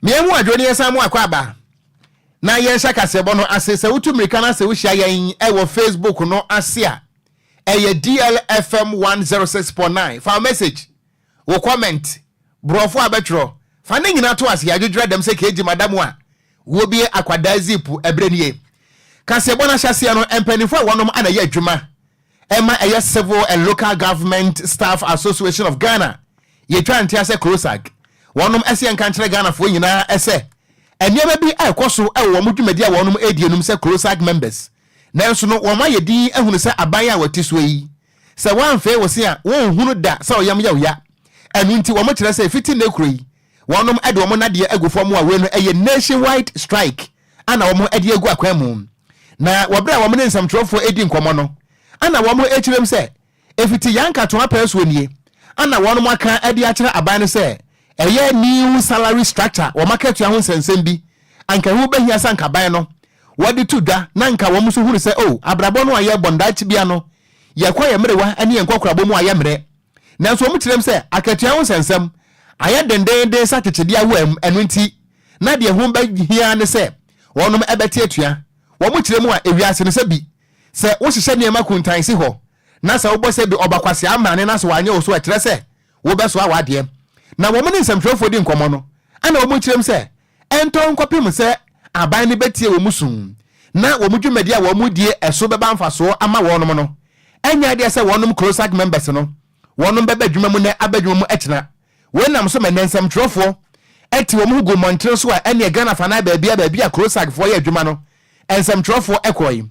Mmiɛnmu adwo ne yɛsan mu akɔ aba na yɛnhyɛ kaseɛbɔ no ase. Sɛ wotu mmirika no sɛ wohyia yɛn ɛwɔ Facebook no ase a, ɛyɛ DLFM 106.9. Fa message, wo comment, borɔfo a bɛtwerɛ fa ne nyinaa to ase. Yɛadwodwerɛ dɛm sɛ keegyi madamu a wɔbie akwadaa zip. Ɛberɛ nie kaseɛbɔ no ahyɛseɛ no, mpanimfoɔ a wɔnom ana yɛ adwuma ɛma ɛyɛ Civil and Local Government Staff Association of Ghana, yɛtwa nte asɛ CLOSAG, wɔnom ɛsɛ yɛnka nkyerɛ Ghanafoɔ nyinaa ɛsɛ nneɛma bi a ɛkɔ so ɛwɔ wɔn dwumadi a wɔnom edi enum sɛ CLOSAG members. Nanso no wɔn ayɛ din ehunu sɛ aban a wɔte so yi, sɛ wɔamfɛ wɔ se a wɔnhunu da sɛ ɔyam yɛ ɔya. Ɛno nti wɔn kyerɛ sɛ fiti ne kuro yi, wɔnom ɛde wɔn nadeɛ agu fam a wei no ɛyɛ nationwide strike ana wɔn ɛde agu akwan mu. Na wɔbrɛ a wɔn ne nsɛmtwerɛfoɔ edi nkɔmɔ no, ana wɔn ekyirem sɛ efiti yan katoa pɛɛ soɔ nie, ana wɔn aka ɛde akyerɛ aban no sɛ ɛyɛ new salary structure, wɔn akatua ho nsɛnsɛm bi anka ho bɛhia sɛ anka aban no wɔde to dwa na nka wɔn nso hunu sɛ o abrabɔ no a yɛbɔ ndaakye bia no, yɛkɔ yɛ mmerewa ne yɛn nkɔkorabɔ mu a yɛ mmerɛ. Nanso wɔn kyerɛm sɛ akatua ho nsɛnsɛm ayɛ dendenden sɛ akyekyedeɛ awo mu. Ɛno nti na deɛ ho bɛhia ne sɛ wɔnom ɛbɛte atua. Wɔn kyerɛ mu a, ewiase no sɛ bi sɛ wohyehyɛ nneɛma kuntan si hɔ na sɛ wobɔ sɛ bi ɔbakwasi amane na sɛ wanyɛ wo so, ɛkyerɛ sɛ wobɛsoa w'adeɛ. Na wɔn ne nsɛmtwerɛfoɔ di nkɔmmɔ no, ɛna wɔn kyerɛm sɛ ɛntɔn nkɔpem sɛ aban no bɛtie wɔn mu sum na wɔn dwumadi a wɔn die ɛso bɛba mfasoɔ ama wɔn no. Ɛnyɛ adeɛ sɛ wɔnom CLOSAG members no wɔnom bɛbɛ adwuma mu nɛ aba adwuma mu ɛkyena. Wɔn nam so mɛ nsɛmtwerɛfoɔ ɛte wɔn ho gu mmɔnten so a ɛneɛ Ghana fa nan baabi a baabi a CLOSAG foɔ yɛ adwuma no, nsɛmtwerɛfoɔ ɛkɔɔ yi.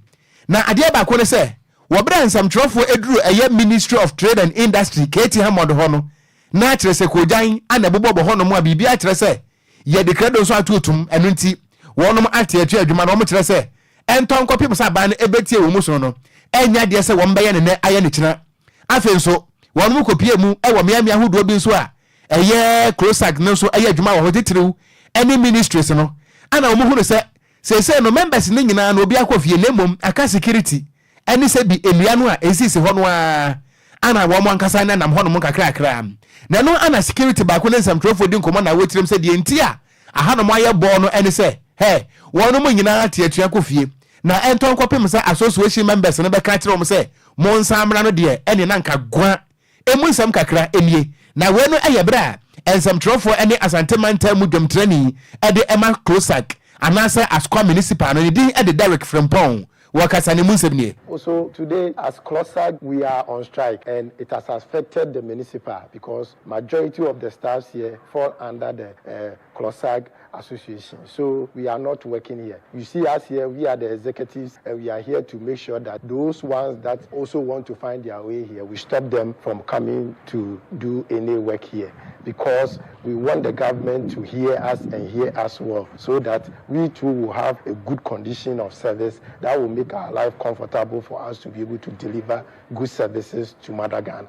Na adeɛ baako ne sɛ wɔbrɛ nsɛmtwerɛfoɔ eduru ɛyɛ Ministry of Trade and Industry, KT Hammond hɔ no, na akyerɛ sɛ kogyan ana ɛbobɔbɔ hɔ nom a biribi akyerɛ sɛ yɛde credo nso ato otum. Ɛno nti wɔnom ate atua adwuma no. Wɔn kyerɛ sɛ ɛntɔn nkɔpem sɛ aban no ɛbɛtie wɔn mu so no, ɛnyɛ adeɛ sɛ wɔn bɛyɛ ne nɛ ayɛ ne kyena. Afei nso wɔn mu kɔpie mu ɛwɔ mmeammea ahodoɔ bi nso a ɛyɛ CLOSAG no nso ɛyɛ adwuma wɔ hɔ titiriw ɛne ministries no, ana wɔn hunu sɛ seesei no members ne nyinaa no obi akɔ fie, na mmom aka security ɛne sɛ bi nnua no a ɛsisi hɔ no ara ana wɔn ankasa ne nam hɔnom kakrakra. Na ɛno ana security baako ne nsɛmtwerɛfoɔ di nkɔmmɔ na wɔtirim sɛ deɛ nti a ahanom ayɛ bɔɔ no ɛne sɛ hɛ wɔn mu nyinaa te atua kɔ fie, na ɛntɔn kɔpem sɛ association members no bɛka kyerɛ wɔn sɛ mo nsa mmra no deɛ, ɛne na nka gua emu nsɛm kakra nie. Na wei no ɛyɛ berɛ a nsɛmtwerɛfoɔ ne Asante mantam mu dwamtirani ɛde ɛma CLOSAG anaasɛ Asokwa Municipal no, ne din ɛde Derek Frempɔn, wɔkasa ne mu nsɛm nie. Also, today as CLOSAG, we are on strike and it has affected the municipal because majority of the staffs here fall under the CLOSAG association. So we are not working here. You see us here, we are the executives and we are here to make sure that those ones that also want to find their way here, we stop them from coming to do any work here because we want the government to hear us and hear us well so that we too will have a good condition of service that will make our life comfortable for us to be able to deliver good services to Mother Ghana.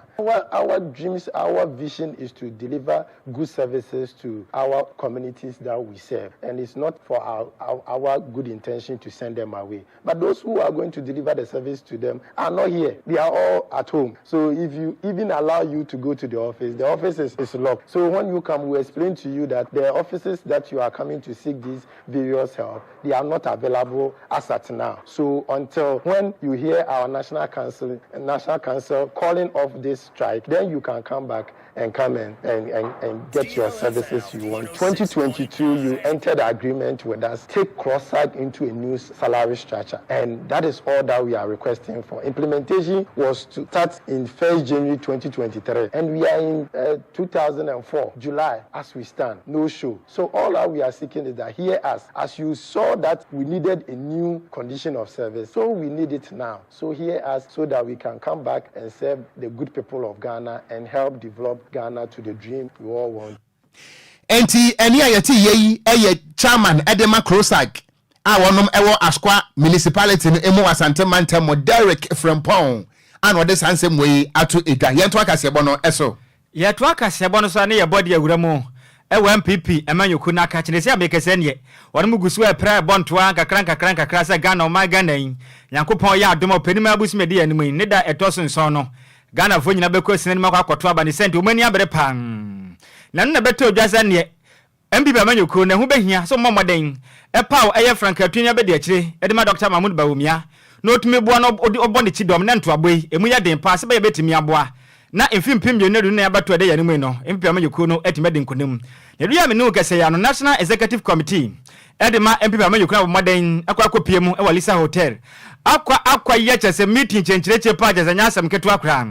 Our dreams, our vision is to deliver good services to our communities that we serve. And it's not for our good intention to send them away. But those who are going to deliver the service to them are not here. They are all at home. So if you even allow you to go to the office is locked. So when you come, we explain to you that the offices that you are coming to seek these various help, they are not available as at now. So until when you hear our national council calling off this strike, then you can come back and come and get your services you want. 2022, you entered agreement with us, take CLOSAG into a new salary structure, and that is all that we are requesting for. Implementation was to start in 1st January 2023, and we are in 2004, July, as we stand, no show. So all that we are seeking is that hear us. As you saw that we needed a new condition of service, so we need it now. So hear us so that we can come back and serve the good people of Ghana and help develop Ghana to the dream we all want. Enti ɛne a yɛte yɛ yi ɛyɛ chairman ɛde ma CLOSAG a wɔnom ɛwɔ Asokwa Municipality no emu, Asante mantam mu, Derek Frempɔn, a na ɔde saa nsɛm wɔ yi ato edwa. Yɛnto akaseɛbɔ no ɛso. Yɛto akaseɛbɔ no so a ne yɛbɔ de awura mu ɛwɔ NPP ɛmanyɔku no aka kyerɛ sɛ amekɛsɛ neɛ wɔn mu gu so ɛprɛ ɛbɔ ntoa nkakra nkakra nkakra sɛ Ghana, ɔman Ghana yi, Nyankopɔn yɛ adom a, ɔpanim abusum ɛdi anim yi ne da ɛtɔ so 7 no, Ghanafoɔ nyinaa bɛkɔ sina nim akɔ akɔto aba ne sɛnti wɔn ani abere paa. Na no na ɛbɛtɔ odwa sɛ neɛ NPP amanyɔkuo no, ɛho bɛhia sɛ wɔmmɔ mmɔden paw ɛyɛ frankaatuni abadiakyire de ma Dɔkta Mahmood Bawumia na ɔtumi boa na ɔbɔ ne kyidɔm na ntoabɔ yi ɛmu yɛ den paa sɛ ɛbɛyɛ bɛtumi aboa na mfe 2024 abatoɔ a ɛda yɛn anim yi no NPP amanyɔkuo no atumi adi nkonim. Na ɛduru yi a me ne wo kasa yi ano, National Executive Committee de ma NPP amanyɔkuo no abɔ mmɔden akɔ akɔpue mu wɔ Alisa Hotel akɔ akɔyɛ kyerɛ sɛ meeting kyerɛnkyerɛkyerɛ paa kyerɛ sɛ ɛnyɛ asɛm ketewa koraa.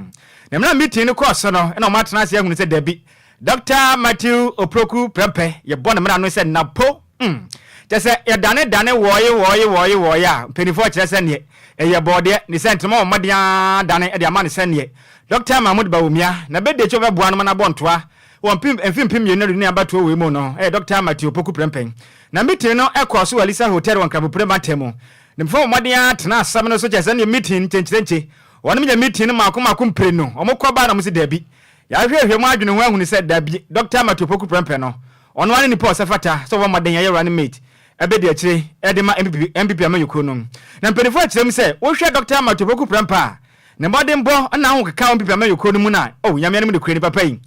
Na mmerɛ a meeting no kɔɔ so no na wɔatena ase ahunu sɛ dabi, Dɔkta Matthew Opoku Prempeh, yɛbɔ no mmara no sɛ Napo, mm, kyerɛ sɛ yɛdane dane wɔɔye wɔɔye wɔɔye wɔɔye a, mpanimfoɔ kyerɛ sɛ neɛ ɛyɛ bɔɔdeɛ, ne sɛ ntoma wɔ mmɔden ara dane de ama no sɛ neɛ Dɔkta Mahmood Bawumia, na bɛdi akyi ɔbɛboa no ma no abɔ ntoa wɔ mpem mfe 2024 abatoɔ wei mu no yɛ Dɔkta Matthew Opoku Prempeh. Na meeting no kɔɔ so wɔ Alisa Hotel wɔ Nkrabopire mantam mu. Ne mfoɔ wɔ mmɔden ara tenaa asɛm no so kyerɛ sɛ neɛ meeting nkyɛnkyerɛnkye, wɔnom yɛ meeting no mmaako mmaako mprenu, wɔkɔ baa na wɔse daabi, Yɛahwehwɛ mu adwene ho ahunu sɛ dabi, Dɔkta Matthew Opoku Prempeh no, ɔno ara ne nipa a ɔsɛ fata sɛ ɔbɔ mmɔden ɛyɛ running mate ɛbɛdi akyire de ma NPP NPP amanyɔkuo no. Na mpaninfoɔ akyerɛ mu sɛ wohwɛ Dɔkta Matthew Opoku Prempeh a, ne mmɔdenbɔ ne n'ahokeka wɔ NPP amanyɔkuo no mu no a, oh, Nyame anim nokorɛ ni papa yi,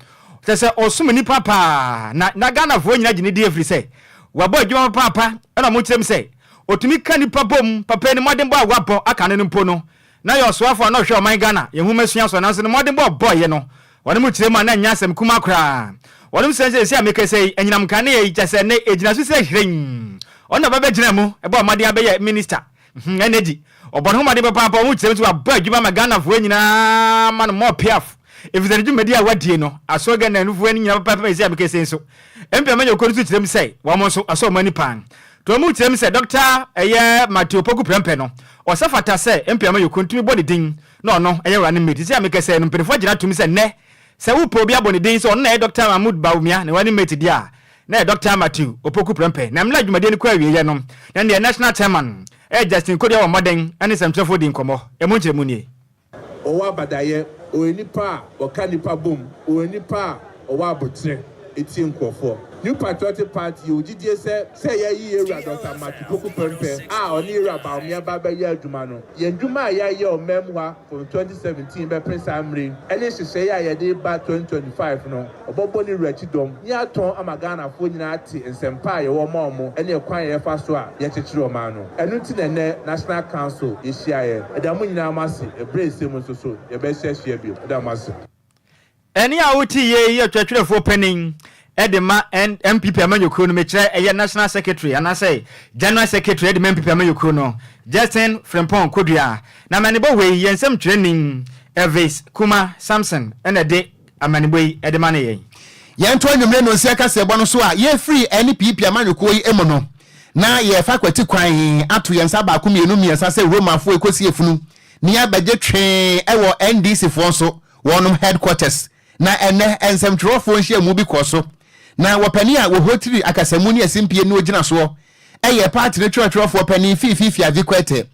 kyerɛ sɛ ɔsom nnipa paa na na Ghanafoɔ nyina gye no di ɛfiri sɛ wabɔ adwuma papaapa ɛna wɔkyerɛ mu sɛ ɔtumi ka nnipa bom papa yi ne mmɔdenbɔ a wabɔ aka no no mpo no Na ɔyɛ ɔsoafo a na ɔhwɛ ɔman Ghana yɛn nhomasua so, nanso ne mmɔdenbɔ a ɔbɔeɛ no, wɔnom kyerɛ mu a na ɛnyɛ asɛm kumaa koraa. Wɔnom srɛ sɛ seesei a mekasa yi, anyinam nkanea yi, kyerɛ sɛ nnɛ ɛgyina so sɛ hyerɛnn. Ɔno na ɔba bɛgyinaa mu bɔɔ mmɔden abɛyɛ Minister, Energy. Ɔbɔ ne ho mmɔden papaapa, wɔn kyerɛ mu sɛ wabɔ adwuma ama Ghanafoɔ nyinaa ma no more piaf, ɛfiri sɛ ne dwumadie a wadie no, asɔ Ghanafoɔ ani nyinaa papaapa seesei a mekasa yi nso. MP amanyɔkuo no nso kyerɛ mu sɛ wɔn nso asɔ wɔn ani paa. To mu kyerɛ mu sɛ Dɔkta ɛyɛ Matthew Opoku Prempeh no, ɔsɛ fata sɛ MP amanyɔkuo no tumi bɔ ne din na ɔno ɛyɛ running mate. Seesei a mekasa yi no, mpanimfoɔ agyina atom sɛ nnɛ sɛ wopɛ obi abɔ ne din sɛ ɔno na ɛyɛ Dɔkta Mahmood Bawumia ne running mate deɛ a, na ɛyɛ Dɔkta Matthew Opoku Prempeh. Na mmerɛ a dwumadie no kɔ awieeɛ no, na neɛ National Chairman ɛyɛ Justin Kodua wɔ mmɔden ne nsɛmtwerɛfoɔ dii nkɔmmɔ. Ɛmu nkyerɛmu nie. Ɔwɔ abadayɛ, ɔyɛ nipa a ɔka nipa bom, ɔyɛ nipa a ɔwɔ aboterɛ tie nkurɔfoɔ. New Patriotic Party yɛwɔ gyidie sɛ sɛ yɛayi Yɛwura Dɔkta Matthew Poku Prempeh a ɔne Yɛwura Bawumia ba bɛyɛ adwuma no, yɛn dwuma a yɛayɛ ɔman mu ha from 2017 bɛpere saa mmerɛ yi ɛne nhyehyɛeɛ a yɛde reba 2025 no, Ɔbɛbɔ ne wura kyidɔm ne atɔn ama Ghanafoɔ nyinaa ate nsɛmpa a yɛwɔ ma wɔn ne ɛkwan a yɛfa so a yɛkyekyere ɔman no. Ɛno nti na ɛnnɛ National Council yɛhyiaeɛ. Yɛda mo nyinaa mo ase. Ɛberɛ a ɛsɛ mu nso so yɛbɛhyiahyia bio. Yɛda mo ase. Ɛnne a wote yei yi yɛ ɔtwerɛtwerɛfoɔ panin de ma NPP amanyɔkuo no, mekyerɛ ɛyɛ National Secretary anaasɛ General Secretary de ma NPP amanyɔkuo no, Justin Frimpong Kodua. Na amanebɔ wei yɛ nsɛmtwerɛni Elvis Kuma Samson na ɛde amanebɔ yi de ma ne yɛn. Yɛnto anwummere nnɔnsia kaseɛbɔ no so a yɛfiri NPP amanyɔkuo yi mu no, na yɛrefa kwati kwan ato yɛn nsa baako mmienu mmiɛnsa sɛ Romafoɔ rekɔsi efunu na yɛabɛgye twee wɔ NDC foɔ nso wɔnom headquarters. Na ɛnnɛ nsɛmtwerɛfoɔ nhyiamu bi kɔɔ so na wɔpanin a wɔhotiri akasamu ne asimpie no ɔgyina soɔ yɛ party no twerɛtwerɛfoɔ panin Fiifi Fiavi Kwete.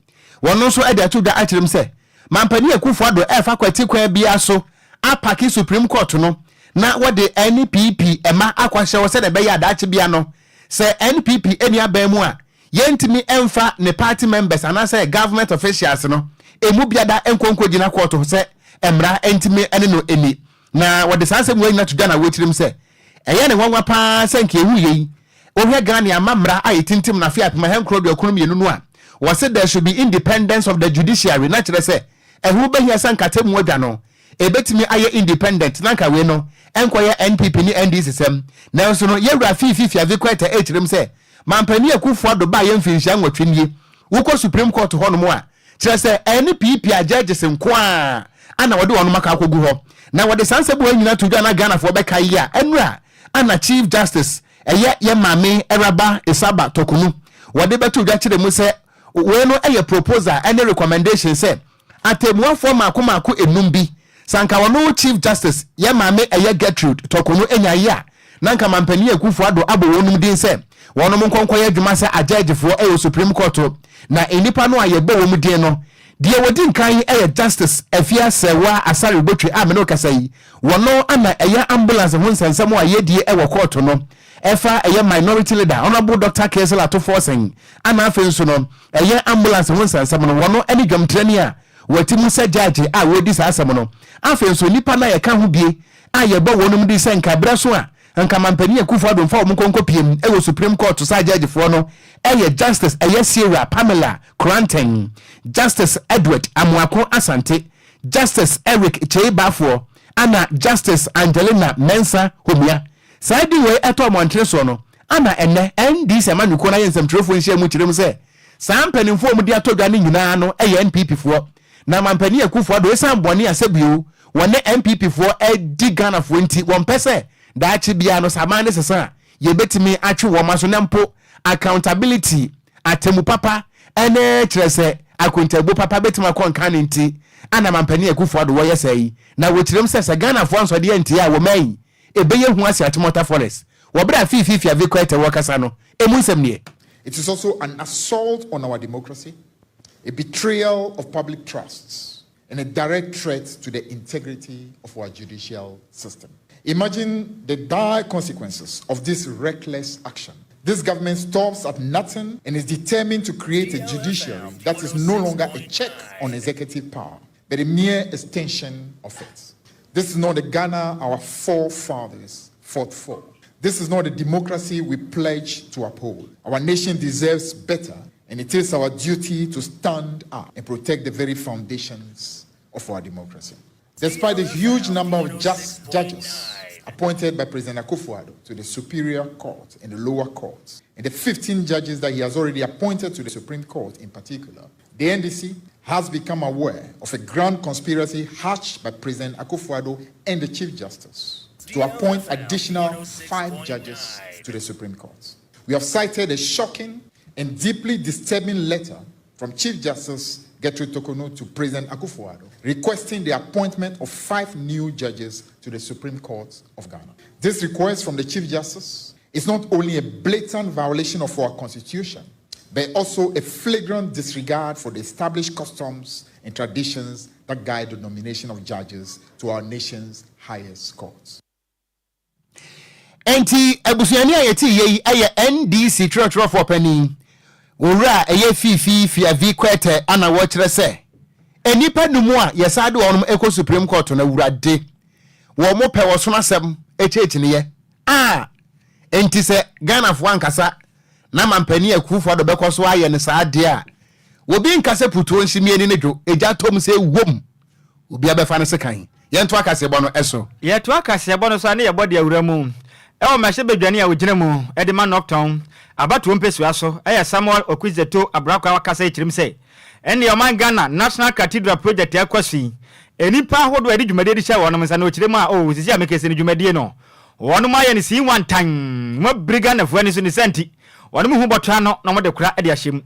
Wɔno nso de ato dwa akyerɛ mu sɛ Mampanin Akufo Addo ɛrefa kwati kwan biara so apake Supreme Court no na wɔde NPP mma akɔhyɛ hɔ sɛdeɛ ɛbɛyɛ a daakye bia no sɛ NPP nni aban mu a yɛntumi mfa ne party members anaasɛ government officials no ɛmu biada nkɔ nkɔgyina court hɔ sɛ mmara ntumi ne no nni. Na wɔde saa nsɛm wei nyina to dwa na wɔkyerɛ mu sɛ ɛyɛ ne nwanwa paa sɛ nka ɛhu yei. Wohwɛ Ghana amammara a ɛtintim no afe 1992 no a, wɔse there should be independence of the judiciary na kyerɛ sɛ ɛho bɛhia sɛ anka atemmu adwa no ɛbɛtumi ayɛ independent na anka wei no ɛnkɔyɛ NPP ne NDC sɛm. Nanso no yɛwura Fiifi Fiavi Kwetey ɛrekyerɛ mu sɛ Mampanin Akuffo Addo baeɛ mfinhyia nwɔtwe nie, wokɔ Supreme Court hɔnom a, Kyerɛ sɛ, ɛne piipii a judges nko ara na wɔde wɔn akɔ akɔgu hɔ. Na wɔde saa nsɛm wei nyinaa to dwa na Ghanafoɔ bɛkae yi a, ɛnora a na Chief Justice, ɛyɛ yɛn maame Araba Isaba Torkunu, wɔde bɛto dwa kyerɛ mu sɛ wei no yɛ proposal ne recommendation sɛ atɛmmuafoɔ mmaako mmaako nnum bi, Sɛ anka ɔno Chief Justice, yɛn maame ɛyɛ Gertrude Torkornoo nyaeɛ a, na anka Mampanin Akuffo Addo abɔ wɔnom din sɛ wɔnom nkɔ nkɔyɛ adwuma sɛ agyɛɛgyefoɔ ɛwɔ Supreme Court. Na nnipa no a yɛbɔ wɔn din no, deɛ wɔdi nkan ɛyɛ Justice Afia Serwaa Asare Botwe a me ne wo kasa yi, wɔno na ɛyɛ ambulance ho nsɛnsɛm a yɛdie ɛwɔ court no ɛfa ɛyɛ Minority Leader Honourable Doctor Cassiel Ato Forson, ana afei nso no ɛyɛ ambulance ho nsɛnsɛm no wɔno ɛne dwamtirani a Wɔte mu sɛ gyagye a wɔredi saa asɛm no. Afei nso, nnipa no a yɛka ho bie a yɛbɔ wɔnom din sɛ nka berɛ so a nka Mampanin Akufo Addo mfa wɔn nkɔ nkɔpiem wɔ Supreme Court saa gyɛɛgyefoɔ no yɛ Justice ɛyɛ Sarah Pamela Koranteng, Justice Edward Amoako Asante, Justice Eric Kyei Baffour ana Justice Angelina Mensah Homia. Saa din wei ɛtɔ mmɔntene soɔ no ana ɛnnɛ NDC amanyɔkuo no ayɛ nsɛmtwerɛfoɔ nhyiamu kyerɛ mu sɛ saa mpanimfoɔ a wɔde ato dwa no nyinaa no yɛ NPP foɔ na Mampanin Akufo Addo ɛsiane bɔne a sɛbio wɔne NPP foɔ adi Ghanafoɔ nti wɔmpɛ sɛ daakye biara no sɛ aman no sesa a yɛbɛtumi atwe wɔn aso na mpo accountability, atemmu papa ne kyerɛ sɛ akontaabuo papa bɛtumi akɔ nkan no nti ana Mampanin Akufo Addo wɔyɛ saa yi. Na wɔkyerɛm sɛ sɛ Ghanafoɔ ansɔdeɛ antie a wɔma yi ɛbɛyɛ hu ase Achimota Forest wɔ berɛ a Fiifi Fiavi Kwetey wɔkasa no ɛmu nsɛm nie. It is also an assault on our democracy, a betrayal of public trusts, and a direct threat to the integrity of our judicial system. Imagine the dire consequences of this reckless action. This government stops at nothing and is determined to create a judiciary that is no longer a check on executive power, but a mere extension of it. This is not the Ghana our forefathers fought for. This is not the democracy we pledge to uphold. Our nation deserves better, and it is our duty to stand up and protect the very foundations of our democracy. Despite the huge number of just judges appointed by President Akufo-Addo to the Superior Court and the lower courts, and the 15 judges that he has already appointed to the Supreme Court in particular, the NDC has become aware of a grand conspiracy hatched by President Akufo-Addo and the Chief Justice to appoint additional 5 judges to the Supreme Court. We have cited a shocking and deeply disturbing letter from Chief Justice Gertrude Torkornoo to President Akufo-Addo requesting the appointment of 5 new judges to the Supreme Court of Ghana. This request from the Chief Justice is not only a blatant violation of our Constitution, but also a flagrant disregard for the established customs and traditions that guide the nomination of judges to our nation's highest courts. Enti abusuani a yɛte yie yi yɛ NDC twerɛtwerɛfoɔ panin Owura a ɛyɛ Fiifi Fiavi Kwetey ana wɔkyerɛ sɛ nnipa num a yɛsan de wɔn kɔ Supreme Court no awurade wɔn pɛ wɔsono asɛm kyerɛkyiniyɛ a enti sɛ Ghanafoɔ ankasa na mampanin Akufo Addo bɛkɔ so ayɛ no saa deɛ a obi nka sɛ putuo nhyimiani ne dwo egya tom sɛ wom obi abɛfa no sekan. Yɛnto akaseɛbɔ no so. Yɛtoa akaseɛbɔ no so a ne yɛbɔ de awura mu wɔ mmarahyɛbadwani a ɔgyina mu de ma Northton abatoɔ mpesua so yɛ Samuel Okudzeto Ablakwa wakasa yi kyerɛm sɛ ɛnneɛ ɔman Ghana National Cathedral Project a ɛkɔ so yi nnipa ahodoɔ a yɛde dwumadie de hyɛ wɔnom nsa na ɔkyerɛ mu a oh sisi a mekese no dwumadie no wɔnom ayɛ no sii wantan wɔabiri Ghanafoɔ ani so ne saa nti wɔnom hu bɔtɔ ano na wɔde kora de ahyɛ mu.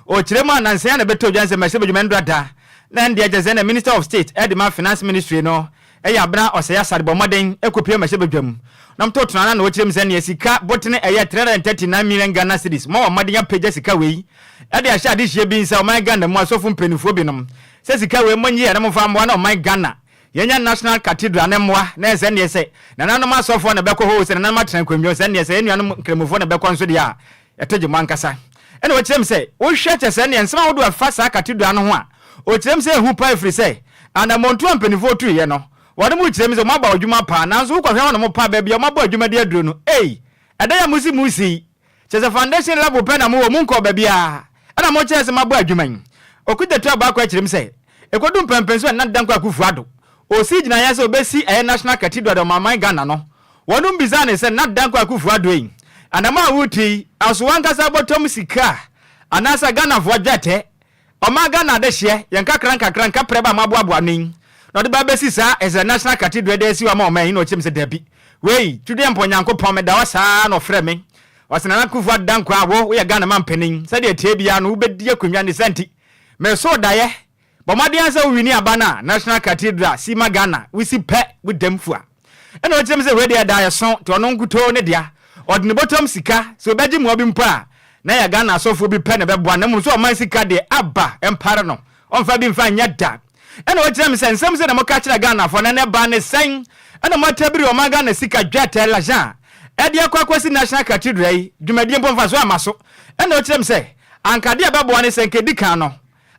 Ɔkyerɛ mu a nansa yi a na ɛbɛtɔ dwa sɛ mmarahyɛbadwuma nnora da na ɛndeɛ kyerɛ sɛ na Minister of State de ma Finance Ministry no yɛ Abena Osei Asare bɔ mmɔden kɔpue mmarahyɛbadwam na ɔmto tena na na ɔkyerɛ mu sɛ neɛ sika botene ɛyɛ 339 million Ghana cedis ma wɔ mmɔden apagya sika wei de ahyɛ adehyeɛ bi nsa ɔman Ghana mu asɔfo mpaninfoɔ binom sɛ sika wei monnye na momfa mmoa na ɔman Ghana yɛnya National Cathedral no mmoa na ɛnsɛ neɛ sɛ nananom asɔfoɔ na ɛbɛkɔ hɔ o sɛ nananom atena nkonnwa o sɛ neɛ sɛ yɛn nuanom nkramofoɔ na ɛbɛkɔ nso deɛ a Ɛtɔ gye mo ankasa. Ɛna ɔkyerɛ me sɛ, wohwɛ kyɛ sɛ ɛneɛ nsɛm ahodoɔ a ɛfa saa cathedral no ho a, ɔkyerɛ me sɛ ɛhu paa ɛfiri sɛ, anammɔntuo a mpaninfoɔ tuiɛ no, wɔnom rekyerɛ me sɛ wɔabɔ adwuma paa, nanso wokɔhwɛ hɔnom paa baabi a wɔabɔ adwuma de aduro no, ei, ɛdan a mosi mu si yi, kyerɛ sɛ foundation level pɛ na mowɔ, monkɔɔ baabiara, ɛna mokyerɛ sɛ moabɔ adwuma yi. Okudzeto Abuakwa kyerɛ me sɛ, ɛkɔdu mpɛnpɛnso a Nana Dankwa Akufo-Addo, ɔsii gyinaeɛ sɛ ɔbɛsi ɛyɛ National Cathedral de ɔmanman Ghana no, Wɔnom bisaa no sɛ, Nna Dankwa Akuffo Addo ei, anamɔ a woretu yi, aso w'ankasa bɔtɔm sika anaasɛ Ghanafoɔ dwɛtɛ? Ɔman Ghana adehyeɛ, yɛn nkakra nkakra nkaprɛba a moaboaboa ano yi, na ɔde ba abɛsi saa Ezra National Cathedral de asi hɔ ama ɔman yi? Na ɔkyerɛ mu sɛ, Dabi. Wei, Twedeɛmpɔn Nyankopɔn, meda hɔ saa ara na ɔfrɛɛ me. Ɔse, Nana Akuffo Addo Dankwa, wo, woyɛ Ghana manpanin, sɛdeɛ ɛteɛ biara no, wobɛdi akonnwa, ne saa nti, mesoo daeɛ, Bɔ mmɔden ara sɛ wo wini aba no a National Cathedral si ma Ghana, wo si pɛ, wo dam fua. Ɛna ɔkyerɛ me sɛ wei deɛ ɛda ɛso, nti ɔno nkutoo ne dea. Ɔde ne bɔtɔm sika, sɛ ɔbɛgye mmoa bi mpo a, na ɛyɛ Ghana asɔfoɔ bi pɛ na ɛbɛboa no, na mmom sɛ ɔman sika deɛ, aba, ɛmpare no, ɔmfa bi mfa nyɛ da. Ɛna ɔkyerɛ me sɛ nsɛm sei na moka kyerɛ Ghanafoɔ, na ɛnɛ ɛbaa ne sɛn ɛna moatabiri ɔman Ghana sika dwɛtɛ, l'argent, ɛde akɔ akɔsi National Cathedral yi, dwumadie mpo mfasoɔ amma so. Ɛna ɔkyerɛ me sɛ anka adeɛ a ɛbɛboa ne sɛ nka ɛdi kan no,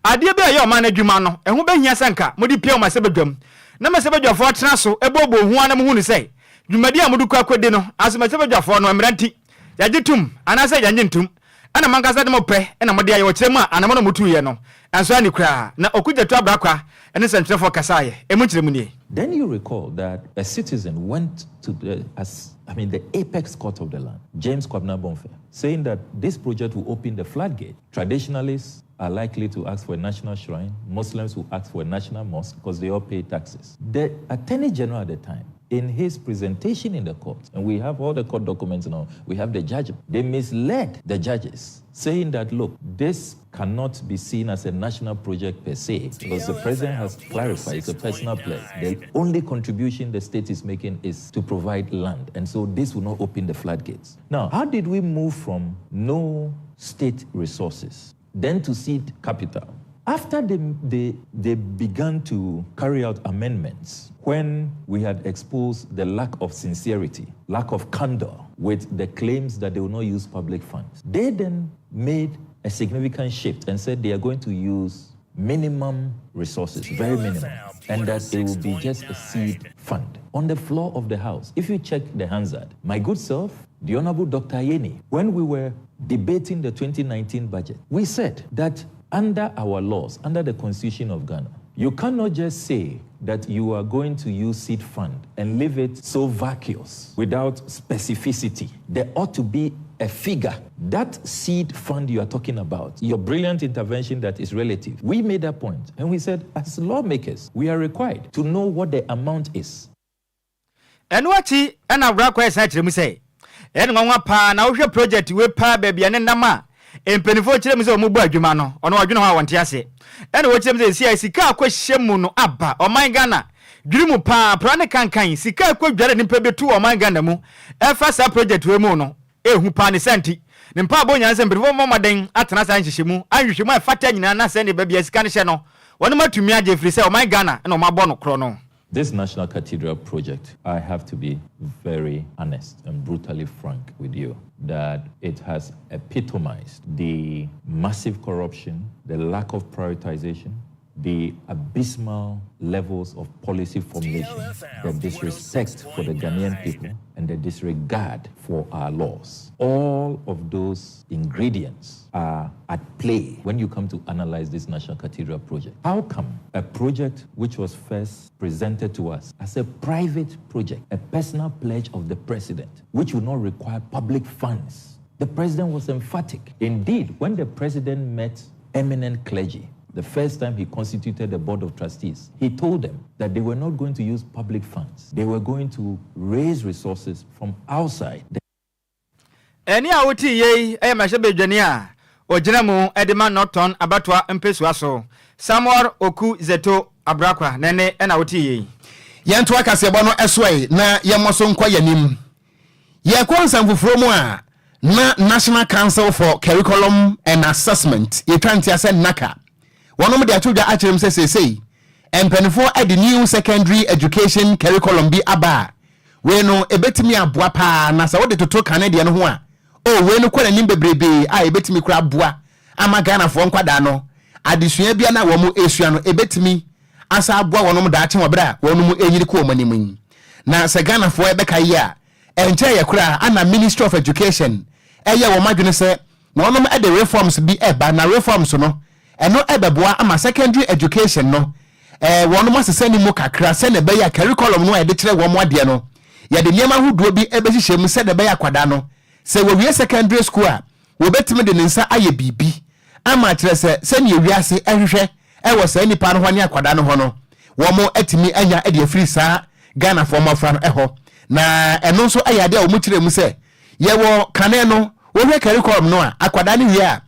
Adeɛ bi a ɛyɛ ɔman no adwuma no, ɛho bɛhia sɛ anka mode pia mmarahyɛbadwam na mmarahyɛbadwafoɔ tena so booboo ho ara na mohunu sɛ Dwumadi a mode kɔ akɔdi no, asomasiabadwafoɔ no, mmara nti, yɛagye tom anaasɛ yɛnnye ntom, ɛna mo ankasa de mo pɛ na mode ayɛ, wɔkyerɛ mu a anamɔn a motuiɛ no, ɛnsɔ ani koraa. Na Okudzeto Ablakwa ne nsɛntwerɛfoɔ kasaeɛ. Emu nkyerɛmu nie. Then you recall that a citizen went to the, as, I mean, the apex court of the land, James Kwabena Bomfeh, saying that this project will open the floodgate. Traditionalists are likely to ask for a national shrine. Muslims will ask for a national mosque because they all pay taxes. The attorney general at the time, in his presentation in the court, and we have all the court documents now, we have the judgment. They misled the judges, saying that, look, this cannot be seen as a national project per se, because the president has clarified it's a personal pledge. The only contribution the state is making is to provide land, and so this will not open the floodgates. Now, how did we move from no state resources then to seed capital? After they began to carry out amendments, when we had exposed the lack of sincerity, lack of candor with the claims that they will not use public funds, they then made a significant shift and said they are going to use minimum resources, very minimum, and that it will be just a seed fund. On the floor of the House, if you check the Hansard, my good self, the Honorable Dr. Ayine, when we were debating the 2019 budget, we said that under our laws, under the Constitution of Ghana, you cannot just say that you are going to use seed fund and leave it so vacuous without specificity. There ought to be a figure. That seed fund you are talking about, your brilliant intervention that is relative, we made that point and we said, as lawmakers, we are required to know what the amount is. Ɛno akyi ɛna Ablakwa ɛsan kyerɛ mu sɛ ɛyɛ ne nwanwa paa na wohwɛ project wei paa baabi a ne nam a mpanimfoɔ kyerɛ mu sɛ wɔn bɔ adwuma no, ɔno ɔdwene ho a wɔnte aseɛ. Ɛna wɔkyerɛ mu sɛ esi a sika akɔhyɛ mu no aba ɔman Ghana dwiri mu paa pra ne kankan sika akɔ dware nipa bi to ɔman Ghana mu ɛfa saa project wei mu no ehu paa. Ne santi ne mpaabɔ nyinaa sɛ mpanimfoɔ mmɔ mmɔden atena saa nhyehyɛ mu ahwehwɛ mu a ɛfata nyinaa na sɛ ne baabi a sika no hyɛ no wɔn atumi agye firi sɛ ɔman Ghana ɛna wɔn abɔ no korɔ no. This National Cathedral project, I have to be very honest and brutally frank with you that it has epitomized the massive corruption, the lack of prioritization, the abysmal levels of policy formulation, the disrespect for the Ghanaian people, and the disregard for our laws. All of those ingredients are at play when you come to analyze this National Cathedral project. How come a project which was first presented to us as a private project, a personal pledge of the president, which would not require public funds, the president was emphatic. Indeed, when the president met eminent clergy, the first time he constituted the board of trustees, he told them that they were not going to use public funds. They were going to raise resources from outside. Ɛne a wotii yei ɛyɛ mmarahyɛbadwani a ɔgyina mu de ma Norton abatoa mpɛsua so, Samuel Okudzeto Ablakwa, na ɛne ɛna wotii yei. Yɛnto akaseɛbɔ no ɛsoɛ na yɛmmɔ so nkɔ yɛnim. Yɛkɔ nsɛm foforɔ mu a, na National Council for Curriculum and Assessment, yɛtwa ntia sɛ NaCCA, wɔnom de ato dwa akyerɛ mu sɛ seesei mpanimfoɔ de new secondary education curriculum bi aba a wei no ɛbɛtumi aboa paa, na sɛ wode toto kane deɛ no ho a, o wei no kɔ n'anim bebrebee a ɛbɛtumi kora aboa ama Ghanafoɔ nkwadaa no adesua bia na wɔn esua no ɛbɛtumi asa aboa wɔn daakye wɔ berɛ a wɔn enyini kɔ wɔn anim yi. Na sɛ Ghanafoɔ ɛbɛka yi a, ɛnkyɛn yɛ koraa ana Ministry of Education ɛyɛ wɔn adwene sɛ wɔn de reforms bi ɛba, na reforms no ɛno ɛbɛboa ama secondary education no wɔn asesa ne mu kakra sɛnea ɛbɛyɛ a curriculum no a yɛde kyerɛ wɔn adeɛ no, yɛde nneɛma ahodoɔ bi ɛbɛhyehyɛ mu sɛnea ɛbɛyɛ akwadaa no sɛ wɔwie secondary school a, wɔbɛtumi de ne nsa ayɛ biribi ama kyerɛ sɛ sɛnea ewiase ɛhwehwɛ ɛwɔ saa nipa no hɔ ne akwadaa no hɔ no, wɔn atumi anya ɛde afiri saa Ghanafoɔ mmɔfra no ɛhɔ. Na ɛno nso ɛyɛ adeɛ a wɔn kyerɛ mu sɛ yɛwɔ kane no, wɔhwɛ curriculum no a, akwadaa no wie a,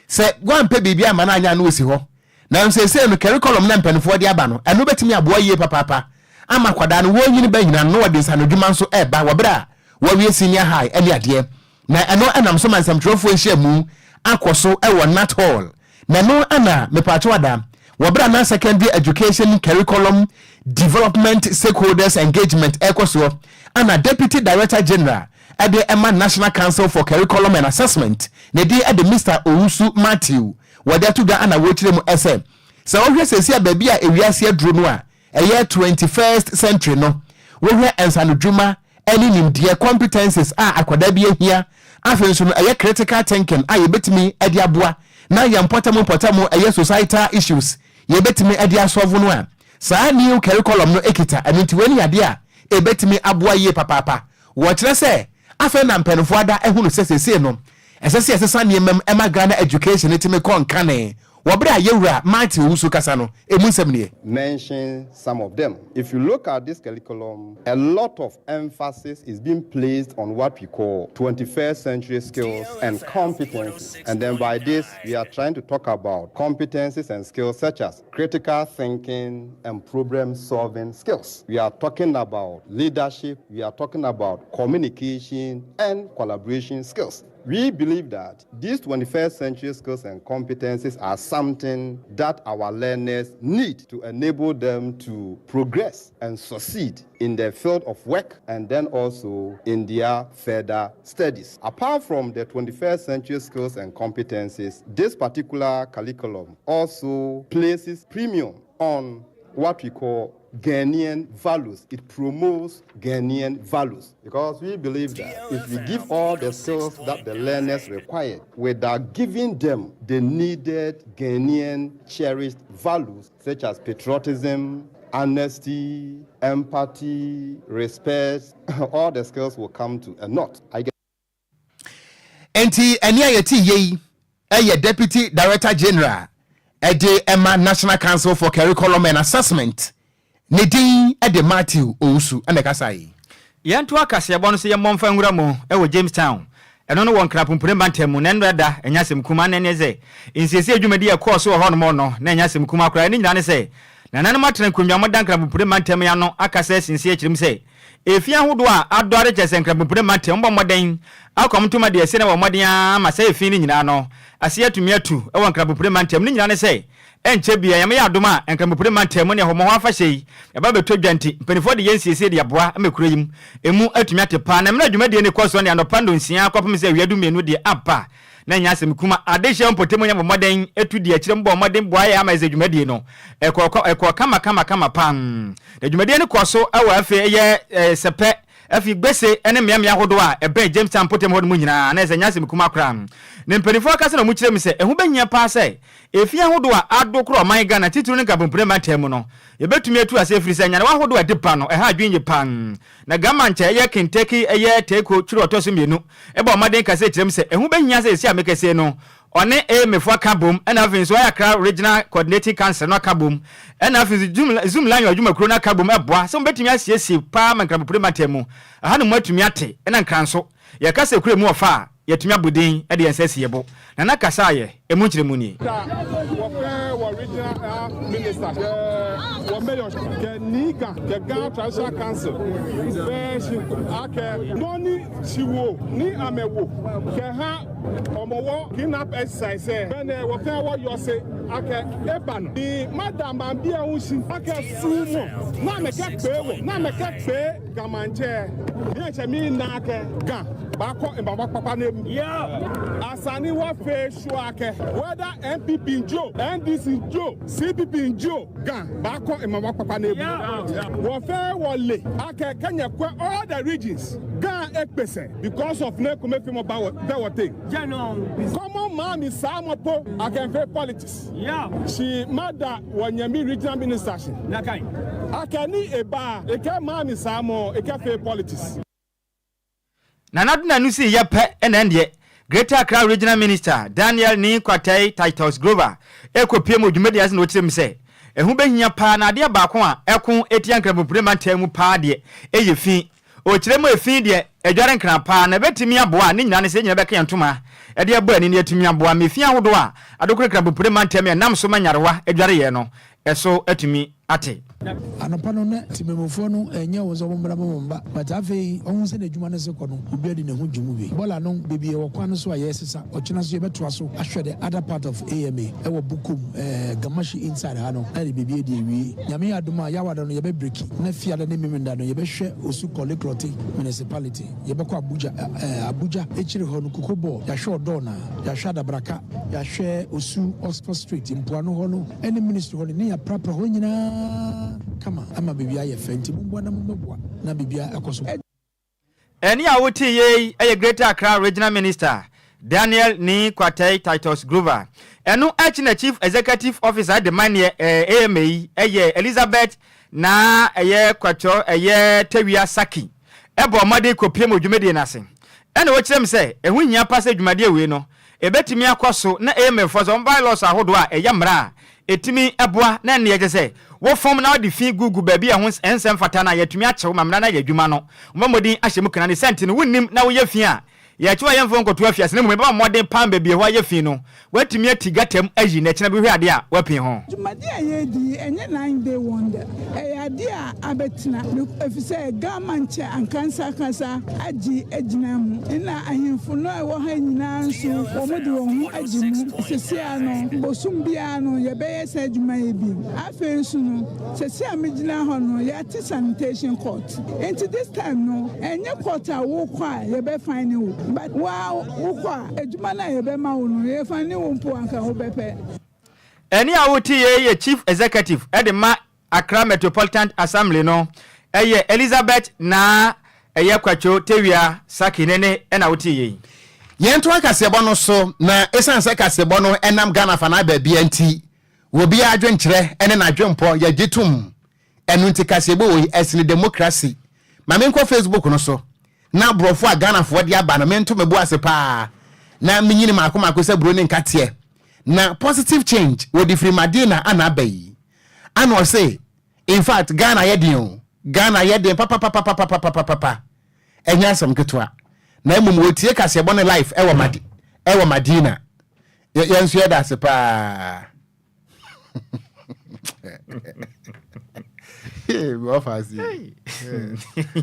sɛ wɔampɛ biribi ama no anya no, osi hɔ. Nanso esei no, curriculum na mpanimfoɔ de aba no, ɛno bɛtumi aboa yie papaapa ama akwadaa no wɔnyini bɛ nyina no wɔde nsanodwuma nso ɛreba wɔ berɛ a wɔawie senior high ɛne adeɛ. Na ɛno ɛnam so ma nsɛmtwerɛfoɔ nhyiamu akɔ so ɛwɔ Nat Hall, na ɛno ɛna mepatwo ada wɔ berɛ a na secondary education curriculum development stakeholders engagement ɛkɔ soɔ, ana Deputy Director General ɛde ɛma National Council for Curriculum and Assessment ne din ɛde Mr Owusu Matthew wɔde ato dwa, ana wɔkyerɛ mu ɛsɛ sɛ wɔhwɛ sɛsi a baabi a ewiase aduro no a ɛyɛ 21st century no, wɔhwɛ nsanodwuma. ne nimdeɛ, competences, a akwadaa bi ahia. Afei nso no, ɛyɛ critical thinking a yɛbɛtumi de aboa na yɛn mpɔtam mpɔtam, ɛyɛ societal issues, yɛbɛtumi de asolve no a saa new curriculum no kita. Ɛno nti wei ne adeɛ a ɛbɛtumi aboa yie papaapa. Wɔkyerɛ sɛ afei na mpanimfoɔ ada ehunu sɛ seesei no ɛsɛ sɛ yɛsesa nneɛma mu ɛma Ghana education no tumi kɔ nkane. Wɔberɛ a yɛwura Martin Owusu kasa no, emu nsɛm nie. Mention some of them. If you look at this curriculum, a lot of emphasis is being placed on what we call 21st century skills and competencies. And then by this, we are trying to talk about competencies and skills such as critical thinking and problem solving skills. We are talking about leadership, we are talking about communication and collaboration skills. We believe that these 21st century skills and competencies are something that our learners need to enable them to progress and succeed in their field of work and then also in their further studies. Apart from the 21st century skills and competencies, this particular curriculum also places premium on what we call Ghanaian values. It promotes Ghanaian values because we believe that if we give all the skills that the learners require without giving them the needed Ghanaian cherished values such as patriotism, honesty, empathy, respect, all the skills will come to a naught. I get Nti ɛne a yɛte yie yi ɛyɛ Deputy Director General ɛde ɛma National Council for Curriculum and Assessment, ne din ɛde Matthew Owusu, ɛna ɛkasa yi. Yɛnto akaseɛbɔ no so, yɛmmɔ mfa nwura mu ɛwɔ Jamestown, ɛno no wɔ Nkrapompire mantam mu. Na ɛno da ɛnyɛ asɛm kuma na ɛne sɛ nsiesie dwumadi ɛkɔɔ so wɔ hɔnom no na ɛnyɛ asɛm kuma koraa. Ne nyinaa ne sɛ nananom atena nkonnwa mo da Nkrapompire mantam yi ano akasa asinsie akyerɛ mu sɛ efi ahodoɔ a adɔre kyɛ sɛ Nkrapompire mantam mbɔ mmɔden akɔm ntoma deɛ ɛsi na wɔ mmɔden ama sɛ efi no nyinaa no ase atumi atu ɛwɔ Nkrapompire mantam ne nyinaa ne sɛ ɛnkyɛ bia Nyame yɛ adom a Nkramompire mantam mu ne ɛhɔmɔho afahyɛ yi ɛba bɛtɔ dwa. Nti mpanimfoɔ de yɛn nsiesie de aboa ama kuro yi mu emu atumi ate paa. Na mmerɛ dwumadie ne kɔ soɔ ne anɔpa 6 kɔpem sɛ awia 12 deɛ aba na nyɛ asɛm kuma. Adehyɛ mpɔtam nyɛ bɔ mmɔden etu di akyire mbɔ mmɔden boa yɛ ama ɛsɛ dwumadie no ɛkɔ kama kama kama pam. Na dwumadie no kɔ so ɛwɔ afei ɛyɛ sɛpɛ afei gbese ne mmeammea ahodoɔ a ɛbɛn Jamestown mpɔtam hɔ no mu nyinaa na ɛsɛ nyɛ asɛm kuma koraa. Ne mpanimfoɔ akasa na ɔmo kyerɛ mu sɛ ɛho bɛhia paa sɛ efi ahodoɔ a ado korɔ ɔman Ghana, titiri ne Nkapompire mantam mu no, yɛbɛtumi atu ase efiri sɛ nyarewa ahodoɔ a ɛde ba no ɛha adwene yie paa. Na gama nkyɛn ɛyɛ Kenteki ɛyɛ Teeko Twere ɔtɔ so mmienu ɛbɔ ɔmaden kasa kyerɛ mu sɛ ɛho bɛhia sɛ esi a mekɛseɛ no ɔne emefo aka bom, ɛna afei nso ɔyɛ Accra Regional Coordinating Council no aka bom, ɛna afei nso Zoomlion adwumakuro no aka bom ɛboa sɛ wɔbɛtumi asiesie paa ma Nkramompire mantam mu aha no mu atumi ate. Ɛna Nkran so yɛka sɛ kura mu ɔfa a yɛtumi abɔ din ɛde yɛn nsa si yɛ bo. Nana kasa ayɛ emu nkyerɛ mu nie. Wɔfɛ wɔ regional minister wɔ mayor kɛ niga kɛ Ghana Traditional Council bɛɛ si akɛ nɔni siwo ní amɛwo kɛ ha ɔmɔwɔ clean-up exercise bɛnɛ wɔfɛ wɔ yɔse akɛ eba no ni madam bia ń si akɛ sumu n'amɛ kɛ kpee wɔ n'amɛ kɛ kpee gamankyɛ ní ɛkyɛ mi na akɛ gan baakɔ mbaba kpakpa n'ebu asani wɔfɛ su akɛ whether NPP njo, NDC njo, CPP njo, gan baakɔ mbaba kpakpa n'ebu wɔfɛ wɔle akɛ kɛnyɛ kɔ all the regions gan ekpesɛ because of ne kome fi mo ba wɔ bɛ wɔ te common man mi saa mo po akɛnfɛ politics si mada wɔnyɛmi regional minister si akɛni eba eke maa mi saa mo eke fɛ politics. Nana do nanu si yɛ pɛ ɛna ɛndeɛ Greater Accra Regional Minister Daniel Nii Kwartei Titus Glover ɛkɔpie mu dwumadi ase na ɔkyerɛ mu sɛ ɛho bɛhia paa na adeɛ baako a ɛko ɛtia Nkramompire mantam mu paa deɛ ɛyɛ fi. Ɔkyerɛ mu efi deɛ adware Nkran paa na ɛbɛtumi aboa ne nyinaa ne sɛ nyina bɛka yɛn ntoma ɛde ɛbɔ ani ne atumi aboa ma efi ahodoɔ a adokore Nkramompire mantam yɛ nam so ma nyarewa adware yɛ no ɛso atumi ate. Anɔpa no na temamufoɔ no ɛnyɛ wɔn sɛ wɔmmra ma wɔn mba, but afei ɔho sɛ n'adwuma no se kɔ no, obi de ne ho gye mu bi. Bɔɔla no beebi ɛwɔ kwan no so a yɛresesa, ɔkyena so yɛbɛtoa so ahwɛ the other part of AMA ɛwɔ Bukom, Gamashi inside ha no na yɛde biribi adi awie. Nyame yɛ adom a, Yawada no yɛbɛbreak na Fiada ne Memenda no yɛbɛhwɛ Osu Korle Klottey Municipality. Yɛbɛkɔ Abuja, Abuja akyire hɔ no Koko Bɔɔl, yɛahwɛ Ɔdɔɔ na yɛahwɛ Adabraka, yɛahwɛ Osu Oxford Street mpoano hɔ no ɛne ministry hɔ no ne yɛaprapra hɔ nyinaa kama ama biribi ayɛ fɛ. Nti momboa na mommɛboa na biribi ɛkɔ so. Ɛnne a wotee yei yɛ Greater Accra Regional Minister Daniel Nii Quartey Titus Grover. Ɛno akyi na Chief Executive Officer de ma neɛ AMA yi yɛ Elizabeth Naa ɛyɛ Kwatwɔ ɛyɛ Tawia Saki bɔɔ mmɔden kɔpiem wɔ dwumadie no ase. Ɛna ɔkyerɛ mu sɛ ɛho hia pa sɛ dwumadie wei no ɛbɛtumi akɔ so na AMA foɔ nso wɔn bylaws ahodoɔ a ɛyɛ mmara a ɛtumi boa na ɛnneɛ kyerɛ sɛ wofom na wode fi gugu baabi a ɛho ɛnsɛ mfata no a yɛatumi akyew ma mmara no ayɛ adwuma no wɔbɔ mmɔden ahyɛ mu kena ne sɛ nti no wonnim na woyɛ fi a Yɛkyew a yɛmfa wo nkɔto afiase na mmom yɛbɛma mmɔden paa ma baabi a ɛhɔ ayɛ fi no, woatumi ati gata mu ayi na ɛkyena bi wohwɛ ade a, woapin ho. Dwumadi a yɛredi yi, ɛnyɛ nine day wonder. Ɛyɛ adeɛ a abɛtena, efisɛ Ghama nkyɛ ankansa-ankasa agye agyina mu. Nna ahemfo no a ɛwɔ ha nyinaa nso, wɔde wɔn ho agye mu. Seesei ara no, bosom biara no, yɛbɛyɛ saa adwuma yi bi. Afei nso no, seesei a megyina hɔ no, yɛate sanitation court. Nti this time no ɛnyɛ court a wokɔ a yɛbɛ fine wo but wo ara wokɔ a adwuma no a yɛbɛma wo no yɛ fine wo mpo anka wobɛpɛ. Ɛnne a wote yei yɛ Chief Executive de ma Accra Metropolitan Assembly no yɛ Elizabeth Naa ɛyɛ Kwakyo Tewia Sackey ne ne na wote yei. Yɛntoa kaseɛbɔ no so, na ɛsiane sɛ kaseɛbɔ no nam Ghana afanaa baabiara nti, obiara adwenkyerɛ ne n'adwempɔ yɛgye tom. Ɛno nti kaseɛbɔ wei ɛsene democracy. Ma menkɔ Facebook no so na borɔfo a Ghanafoɔ de aba no mento me bo ase paa na menyini maako maako sɛ buro ne nkateɛ. Na positive change wɔde firi Madina ana aba yi. Ana ɔse in fact Ghana yɛ den o, Ghana yɛ den papapapapapapapa ɛnyɛ asɛm ketewa. Na mmom wɔtie kaseɛbɔ no live ɛwɔ Madi ɛwɔ Madina. Yɛn nso yɛda ase paa.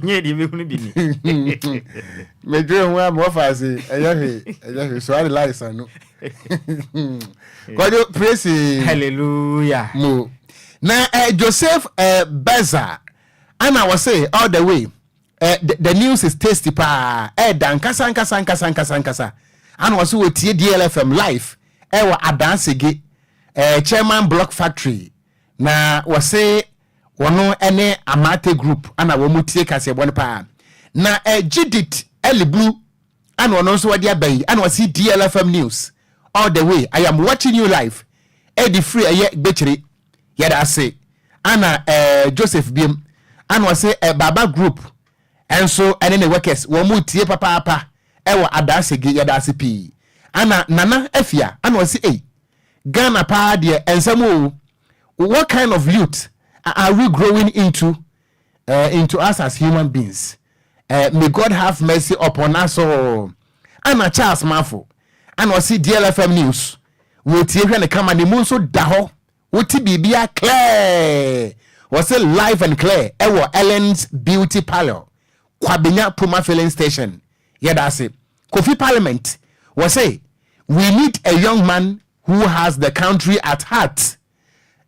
Nyɛ deɛ bɛhunu bi ni. Medwene ho a mewɔ faase ɛyɛ hwee ɛyɛ hwee so ade lai sanu. Kwadwo praise. Hallelujah. Mo na eh, Joseph eh, Beza ana wɔse all the way eh, the, the news is tasty paa ɛda nkasa nkasa nkasa nkasa nkasa ana wɔse wɔtie DLFM live ɛwɔ Adansege eh, Chairman Block Factory na wɔse wɔno ɛne Amate Group ana wɔn tie kaseɛbɔ no paa na eh, Judith Eliblu ana ɔno nso wɔde aba yi ana wɔse DLFM news all the way I am watching you live ɛde firi ɛyɛ Gbekyire yɛda ase ana eh, Joseph biem ana ɔse eh, Baba Group ɛnso ɛne ne workers wɔn mu tie papaapa ɛwɔ Adaasege yɛda ase pii ana Nana Afia ana ɔse ei Ghana paa deɛ ɛnsɛm o what kind of youth are we growing into uh, into us as human beings uh, may God have mercy upon us all ana Charles Mafo ana ɔse DLFM news wɔtie hwɛ ne kama ne mu nso da hɔ Wote biribiara clear. Wɔse live and clear ɛwɔ Ellen's Beauty Parlour, Kwabenya Puma Filling Station. Yɛda ase. Kofi Parliament, wɔse we need a young man who has the country at heart.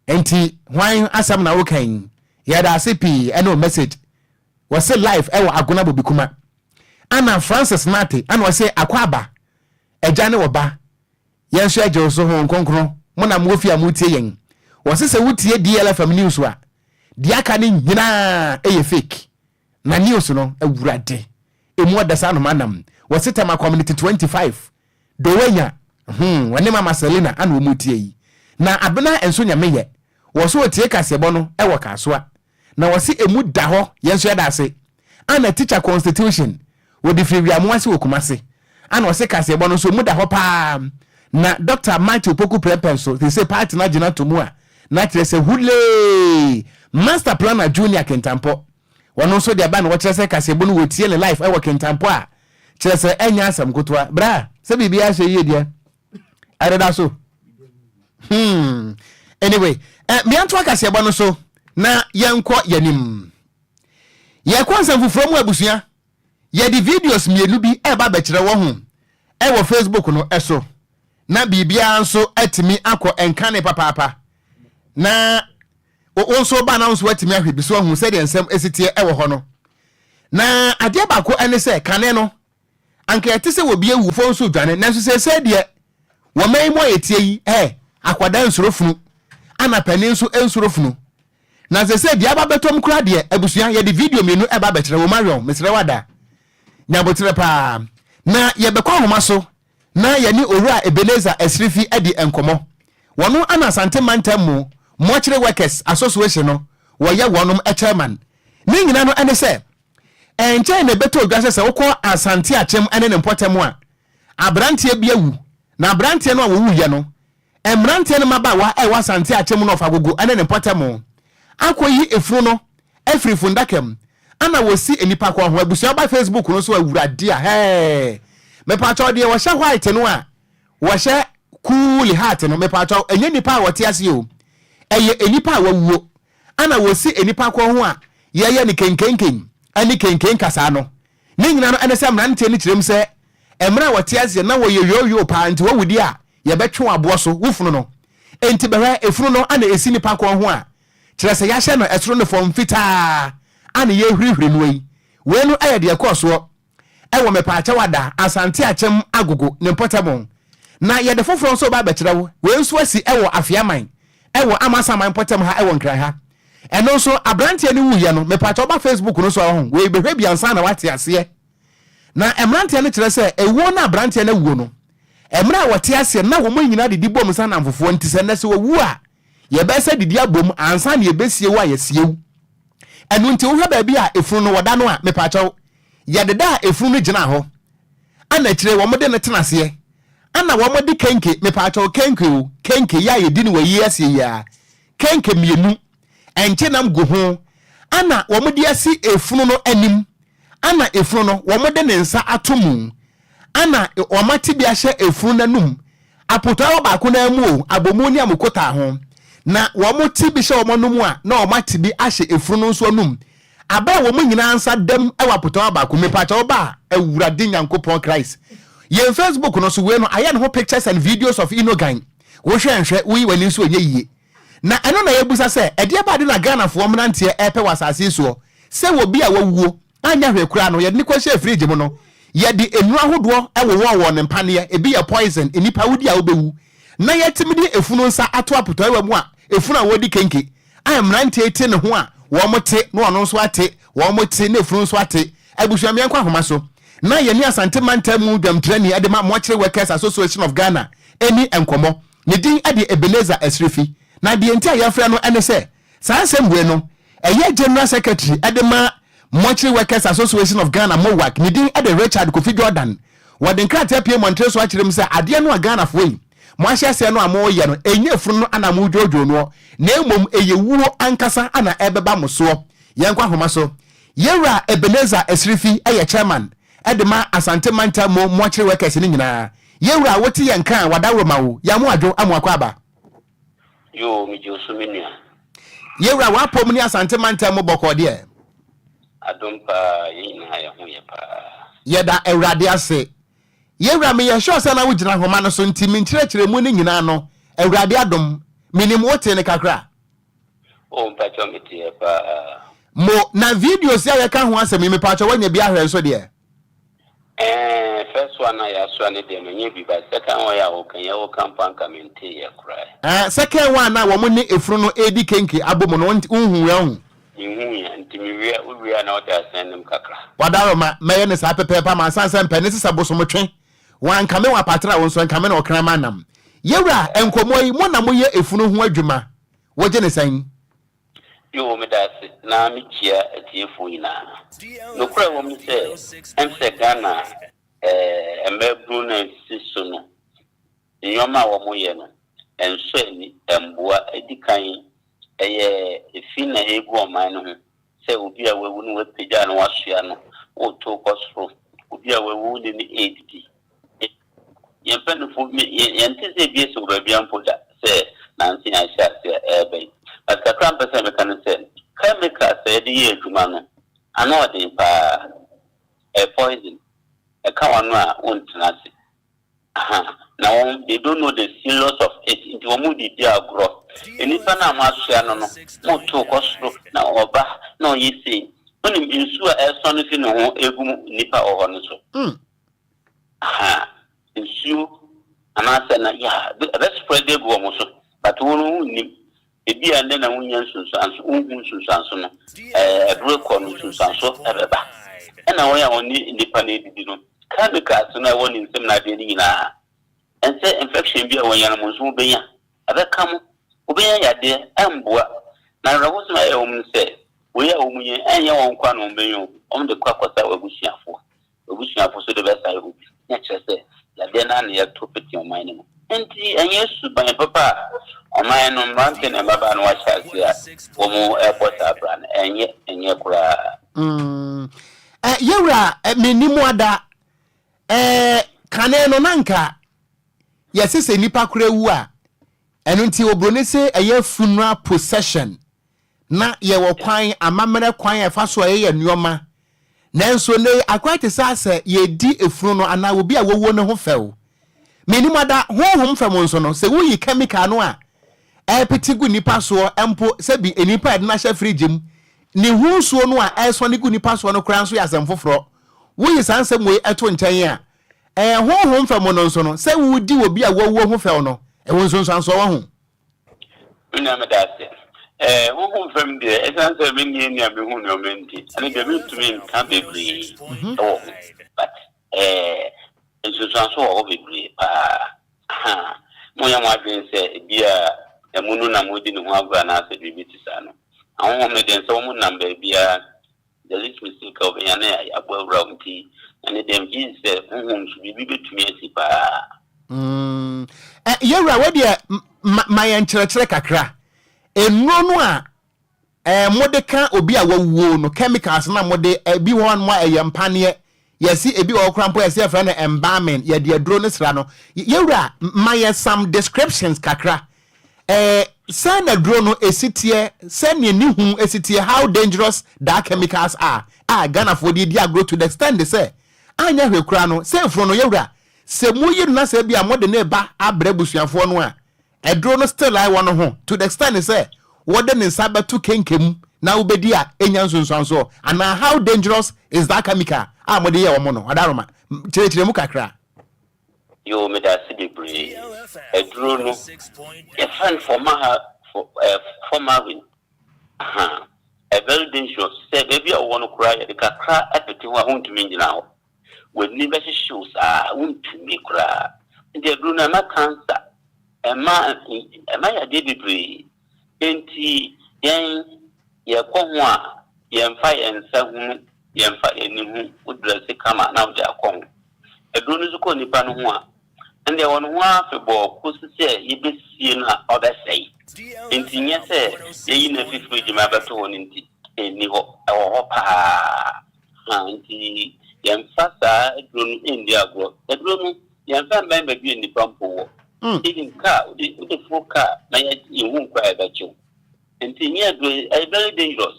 Nti hwan asɛm na woka yi? Yɛda ase pii ɛne wo message. Wɔse live ɛwɔ Agona Bobikuma. Ana Francis Nartey, ana ɔse Akwaaba, agya ne ɔba. Yɛn nso yɛgye wo so, Honhom Kronkron, mo na mowɔ fie a moretie yɛn. Wɔse sɛ wotie DLFM news a, deɛ aka no nyinaa yɛ fake. Na news no, awurade, emu ɔdɛ saa noma nam. Wɔse Tema Community 25, Dowenya, hmm, wɔne Mama Selina ana wɔn retie yi. Na Abena nso Nyame yɛ, wɔ so ɔtie kaseɛbɔ no wɔ Kasoa. Na wɔse emu da hɔ, yɛn nso yɛda ase. Ana teacher constitution wɔde firi Wiamoase wɔ Kumase. Ana ɔse kaseɛbɔ no nso emu da hɔ paa. Na Doctor Matthew Poku Prempeh nso seesei party no agye no ato mu a na kyerɛ sɛ hulee! Master Planner Junior Kintampɔ ɔno nso de aba na ɔkyerɛ sɛ kaseɛbɔ no wɔtie ne life ɛwɔ Kintampɔ a kyerɛ sɛ ɛnyɛ asɛm ketewa. Bra sɛ biribiara hyɛ yie deɛ. ɛdeda so hmm anyway eh, meanto akaseɛbɔ no so na yɛnkɔ yɛnim yɛkɔ nsɛm foforɔ mu abusua yɛde videos mmienu bi ɛba bɛkyerɛ wɔ ho ɛwɔ facebook no ɛso na biribiara nso atumi akɔ nkane papaapa na wo nso ba na wo nso atumi ahwɛ bi so ahu sɛdeɛ nsɛm ɛsi teɛ ɛwɔ hɔ no na adeɛ baako ɛne sɛ kane no Anka ɛte sɛ obi awu fo nso dwane, nanso seesei deɛ, wɔ man yi mu a yɛteɛ yi, ɛ, akwadaa nsuro funu, ana panin nso nsuro funu. Na seesei deɛ aba bɛtɔm koraa deɛ, abusua, yɛde video mmienu ɛba abɛkyerɛ wo. Marion, mesrɛ wo ada. Nyaboterɛ paa. Na yɛbɛkɔ ahoma so na yɛne Owura Ebenezer Asirifi adi nkɔmmɔ. Wɔno ana Asante Mantam mu Mortuary Workers Association no wɔyɛ wɔnom chairman. Ne nyina no ne sɛ, ɛnkyɛe na ɛbɛtɔɔ dwa sɛ sɛ wokɔ Asante Akyem ne ne mpɔtam a, aberanteɛ bi awu. Na aberanteɛ no a wɔwuiɛ no, Mmeranteɛ ne mmabaawa a ɛwɔ Asante Akyem no Ɔfagogo ne ne mpɔtam akɔyi efunu no afiri fundaka mu ana wɔsi nnipa kɔn ho. Abusua ba Facebook no so awurade a hɛɛ mepaakyɛw deɛ wɔhyɛ white no a wɔhyɛ cool hat no mepaakyɛw ɛnyɛ nnipa a wɔte aseɛ o ɛyɛ nnipa a wɔawuo ana wɔsi nnipa kɔn ho a yɛyɛ no kenkenken ne kenken kasaa no. Ne nyinaa no ɛne sɛ mmeranteɛ no kyerɛ mu sɛ mmerɛ a wɔte aseɛ na wɔyɛ yooyoo paa nti wɔwu deɛ a yɛbɛtwe wo aboɔ so, wo funu no. Enti bɛhwɛ, efunu no ana esi nnipa kɔn ho a, kyerɛ sɛ yɛahyɛ no ɛsoro ne fam fitaa a na yɛrehurihuri noɔ yi. Wei no yɛ deɛ ɛkɔɔ soɔ wɔ Mepaakyɛw Ada, Asante Akyem Agogo ne mpɔtam. Na yɛde foforɔ nso reba abɛkyerɛ wo, wei nso asi wɔ Afeaman wɔ Amasaman mpɔtam ha wɔ Nkran ha. Ɛno nso, aberanteɛ no wuiɛ no, mepaakyɛw ba Facebook no so a wahu, wei bɛhwɛ bi ansa na woate aseɛ. Na mmeranteɛ no kyerɛ sɛ ɛwuo no a aberanteɛ no awuo no, mmerɛ a wɔte aseɛ no na wɔn nyinaa didi bom sɛ nnamfofoɔ nti sɛ nnɛ sɛ wɔwu a yɛbɛyɛ sɛ didi abom ansa na yɛbɛsie wo a yɛasie wo. Ɛno nti wohwɛ baabi a efunu no wɔda no a, mepaakyɛw, yɛdeda a efunu no gyina hɔ ana akyire wɔde no tena aseɛ ana wɔde kenke, mepaakyɛw kenke o, kenke yɛ a yɛdi no wɔ yie aseɛ yi ara, kenke mmienu, nkyenam gu ho ana wɔde asi efunu no anim Ana efunu no, wɔde ne nsa ato mu? Ana wɔate bi ahyɛ efunu no anum? Apotoawa baako no ara mu o, abomu ne amukotaa ho. Na wɔte bi hyɛ wɔn anom a, na wɔate bi ahyɛ efunu no nso anum. Aber a wɔn nyinaa nsa da mu wɔ apotoawa baako mu. Mepaakyɛw ba a, Awurade Nyankopɔn Christ. Yɛn Facebook no so, wei no, ayɛ ne ho pictures and videos of Inogan. Wohwɛ nhwɛ, woyi w'ani nso ɛnyɛ yie. Na ɛno na yɛbusa sɛ, ɛdeɛ ba ade na Ghanafoɔ mmeranteɛ ɛrepɛ wɔ asase yi soɔ? Sɛ obi a wawuo, anyɛ hwee koraa no, yɛde no kɔhyɛɛ fridge mu no, yɛde nnuro ahodoɔ wowɔɔ wɔn mpaneɛ, ebi yɛ poison, nnipa wodi a wobɛwu, na yɛatumi de efunu nsa ato apotɔewa mu a efunu a wɔredi kenke a mmeranteɛ yi te ne ho a wɔte na ɔno nso ate, wɔte na efunu nso ate. Abusua meɛnkɔ ahoma so na yɛne Asante Mantam mu dwamtirani de ma Mortuary Workers Association of Ghana ɛni nkɔmmɔ. Ne din de Ebenezer Asirifi, na deɛ nti a yɛfrɛ no ne sɛ, saa nsɛm wei no, ɛyɛ General Secretary de ma Mortuary Workers Association of Ghana, MOWAG, ne din de Richard Kofi Jordan. Wɔde nkrataa pue mmɔntere so akyerɛ mu sɛ adeɛ no a Ghanafoɔ yi, moahyɛ aseɛ no a moreyɛ no, ɛnyɛ funu no na moredwoodwoo noɔ, na mmom ɛyɛ wuo ankasa na ɛrebɛba mo soɔ. Yɛnkɔ ahoma so. Yɛwura Ebenezer Asirifi yɛ Chairman de ma Asante Mantam mu mortuary workers no nyinaa. Yɛn Wura wote yɛn nka a wadaworo ma wo, Yamu Adwo Amoako aba. Yoo megye wo so me nua. Yɛn Wura w'apɔm ne Asante Mantam mu bɔkɔɔ deɛ? Adom paa yɛn nyinaa yɛn ho yɛ paa. Yɛda Awurade ase. Yɛn Wura meyɛ sure sɛ na wogyina nhoma no so nti me nkyerɛkyerɛmu no nyinaa no Awurade adom menim wotee no kakra? Oh mpakyɛw meteɛ paa. Mo na videos yi a yɛka ho asɛm yi mepakyɛw woanya bi ahwɛ nso deɛ? Ɛɛn first one a yɛasoa no deɛ manya bi but second one yi a woka yi woka mpo anka menteeɛ koraa. Ɛɛ second one a wɔn ne efunu no redi kenke abɔ mu no wonhuuɛ ɔho? Menhuuiɛ nti mewie wowie a na wode asɛn nem kakra. Wadaroma mɛyɛ no saa pɛpɛɛpɛ ama ansa sɛ mpɛ ne sesa bosomtwe wankame wapatra wo nso ɛnkame na ɔkraman nam. Yɛwura nkɔmmɔ yi mo na moyɛ efunu ho adwuma wogye ne sɛn? Yoo medase na me kyia atiefoɔ nyinaa. Nokorɛ a ɛwɔ mu ne sɛ ɛm sɛ Ghana eh mmaabunu no a ɛsisi so no nnoɔma a wɔn yɛ no ɛnsɔ ani ɛmboa. Ɛdi kan ɛyɛ efi na ɛregu ɔman no ho sɛ obi a wawu no wapagya no wasoa no woto kɔ soro obi a wawu wo ne no ɛredidi. Yɛn mpanyinfo, me, yɛn, yɛnte sɛ ebi asi wɔ baabiara mpo da sɛ nansa yi ahyɛ ase a ɛreba yi. But kakra a mepɛ sɛ meka ne sɛ, chemicals a yɛde yɛ adwuma no, ano ɔden paa. Ɛyɛ poison. Ɛka w'ano a, wontena ase. Aha. Na wɔn, they don't know the serious of it, nti wɔn de di agorɔ. Nnipa no a moasoa no no, motow kɔ soro na ɔba na ɔyɛ sei. Wonim nsu a ɛresɔne fi ne ho regu nnipa a wɔwɔ hɔ no so. Aha nsuo anaasɛ na yeah ɛbɛ spread agu wɔn so but wo no wonnim ebi a nnɛ na wonya nsunsuanso wonhu nsunsuanso no ɛɛ ɛbere kɔ no nsunsuanso ɛbɛba. Ɛna wɔn a wɔne nnipa no redidi no, chemicals no a ɛwɔ ne nsam no adeɛ no nyinaa, ɛnsɛ infection bi a wɔnya no mo nso mobɛnya. Ɛbɛka mo. Mobɛnya yadeɛ. Ɛmboa. Na awerɛhosɛm a ɛwɔ mu ne sɛ, wei a wɔn yɛ, ɛnyɛ wɔn nko ara na wɔbɛnya o, wɔde kɔ akɔsa wɔn abusuafoɔ. W'abusuafo nso de bɛsae obi, na ɛkyerɛ sɛ yadeɛ no ara na yɛto pete ɔman no mu. Enti ɛnyɛ suban papa a ɔman no mmerante ne mmabaa no ahyɛ aseɛ a wɔrebɔ saa bra no. Ɛnyɛ, ɛnyɛ koraa. Mm, eh, yɛwura, eh, menni mu ada. Eh, kane no na nka yɛse sɛ nnipa koraa wu a, ɛno nti obroni se ɛyɛ funeral procession. Ná yɛwɔ kwan, amammerɛ kwan a ɛfa so a yɛyɛ nneɛma. Nanso nnɛ yi, akɔyɛ te sɛ asɛ yɛredi efunu no anaa obi a wawuo no ho fɛw. Mennim ada, honhom fam nso no, sɛ woyi kɛmikal no a ɛrepete gu nnipa soɔ mpo, sɛbi nnipa a yɛde no ahyɛ frigye mu, ne ho nsuo no a ɛresɔne gu nnipa soɔ no koraa nso yɛ asɛm foforɔ. Woyi saa nsɛm wei to nkyɛn a, ɛɛ, honhom fam no nso no, sɛ woredi obi a wawuo ho fɛw no, ɛwɔ nsunsuansoɔ, wahu. Me nua meda ase. Eh, honhom fam deɛ, ɛsiane sɛ menni ani a mehu nneɛma nti, ɛno deɛ mentumi nka bebree wɔ ho. But eh, nsunsuanso wɔ hɔ bebree paa. Aha, monyɛ mo adwene sɛ ebia amu no na moredi ne ho agorɔ anaasɛ biribi te saa no. Ahonhom no deɛ, nsɛ wɔn nam baabiara. The least mistake a wobɛnya na yɛabɔ awura wo nti, ɛno deɛ megye di sɛ honhom so biribi bɛtumi asi paa. Mm. Eh, yɛwura wei deɛ ma, ma yɛn nkyerɛkyerɛ kakra. Nnuro no a eh, mode ka obi a wawuo no, chemicals no a mode, ebi wɔ hɔ nom a ɛyɛ mpaneɛ, yɛsi ebi wɔ hɔ koraa mpo yɛsi yɛfrɛ no embalming, yɛde aduro no sra no. Yɛwura, ma yɛ some descriptions kakra. Eh, sɛn na duro no esi teɛ, sɛnea ne hu esi teɛ, how dangerous that chemicals are, a Ghanafoɔ de di agorɔ to the extent sɛ, anyɛ hwee koraa no, sɛ efunu no, yɛwura, sɛ moyi no na sɛ ebia mode no reba abrɛ abusuafoɔ no a, aduro no still a ɛwɔ no ho to the extent sɛ wɔde ne nsa bɛto kenke mu na wobɛdi a ɛnya nsunsuansoɔ anaa how dangerous is that chemical a mode yɛ wɔn no? Ɔdaroma, kyerɛkyerɛ mu kakra. Yoo medase bebree. Aduro no yɛfrɛ no formaha eh, formalin ahaa ɛ very dangerous sɛ baabi a wowɔ no koraa yɛde kakra pete ho a wontumi ngyina hɔ. W'ani bɛhyehye wo saa, wontumi koraa. Nti aduro no ɛma cancer, ɛma ɛma yadeɛ bebree. Nti yɛn yɛkɔ ho a, yɛnfa yɛn nsa hunu, yɛnfa yɛn ani hu, wo dresse kama na wode akɔ ho. Aduro no nso kɔ nipa no ho a, ɛndeɛ wɔ ne ho ara afebɔɔ kosi sɛ yɛbɛsie no a ɔbɛsɛe. Nti nyɛ sɛ yɛyi no afi fridge mu abɛto hɔ no nti ɛnni hɔ, ɛwɔ hɔ paa. Ha nti yɛmfa saa aduro no nni agorɔ. Aduro no yɛmfa mmɛn baabi a nnipa mpo wɔ. Even car, wode wode foro car na yɛ yɛhu koraa a ɛbɛkye wo. Nti nyɛ aduro yi, ɛyɛ very dangerous.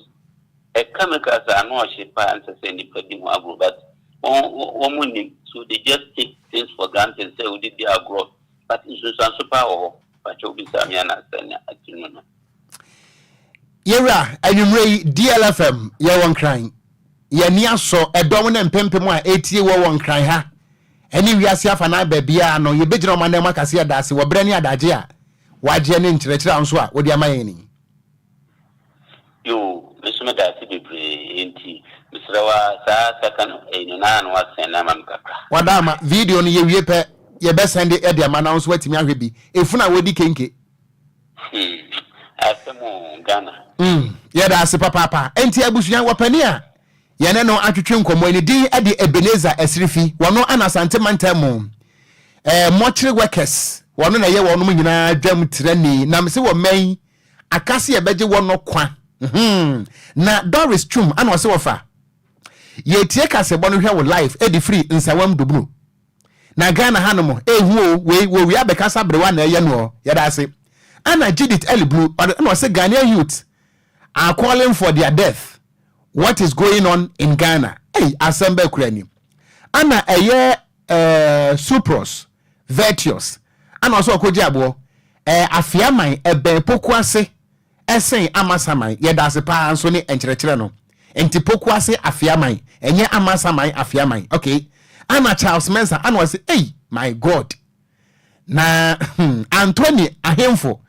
Ɛ chemicals a ano ɔhye paa ɛnsɛ sɛ nnipa di ho agorɔ but wɔn wɔn nnim so they just take things for granted sɛ wode di agorɔ but nsunsuanso paa wɔ hɔ. Pakyɛ wobisaa me anaa sɛnea ɛte no no. Yɛwura, anwummerɛ yi DLFM yɛwɔ Nkran. Yɛn ani asɔ ɛdɔm ne mpempem a ɛretie wɔ wɔ Nkran ha ɛne wiase afanan baabiara no. Yɛbɛgyina wɔn ananmu aka sɛ yɛda ase wɔ berɛ ne adagye a wɔagyeɛ ne nkyerɛkyerɛ a nso a wode ama yɛn yi. Yoo, me nso meda ase bebree, enti mesrɛ wo ara saa second ɛyi no na na woasɛnde ama me kakra. Wada ama, video no yɛwie pɛ yɛbɛsɛnde de ama na wo nso woatumi ahwɛ bi. Efunu a wɔdi kenke. Hmm, asɛm o, Ghana. Mm, yɛda ase papaapa. Enti abusua, wɔpɛne a yɛne no atwetwe nkɔmmɔ yi, ne din de Ebenezer Asirifi. Wɔno ana Asante mantam mu eh, mortuary workers, wɔno na ɛyɛ wɔnom nyinaa dwam tirani. Na mese wɔ mmɛn aka se yɛbɛgye wɔno kwa. Hmm. Na Doris Twum ana ɔse wɔfa. Yɛtie kasɛbɔ no hwɛ wo live ɛde firi Nsawam Dubno. Na Ghana ha nom ehu o wei wɔ wia bɛkasa berewa na ɛyɛ noɔ yɛda ase Ɛna Judith Eliblu ɔde ɛna ɔse Ghanaian youth are calling for their death what is going on in Ghana ei asɛm bɛ kura ni Ɛna ɛyɛ ɛɛ Supros Vertius ɛna ɔse ɔkɔgye aboɔ ɛɛ Afiaman ɛbɛn Pokuase Ɛsen Amasaman, yɛdaase paa nso ne nkyerɛkyerɛ no. Nti Pokuase Afeaman, ɛnyɛ Amasaman Afeaman, ok. Ana Charles Mensah, ana ɔse ei my God. Na hmm, Anthony Ahemfo,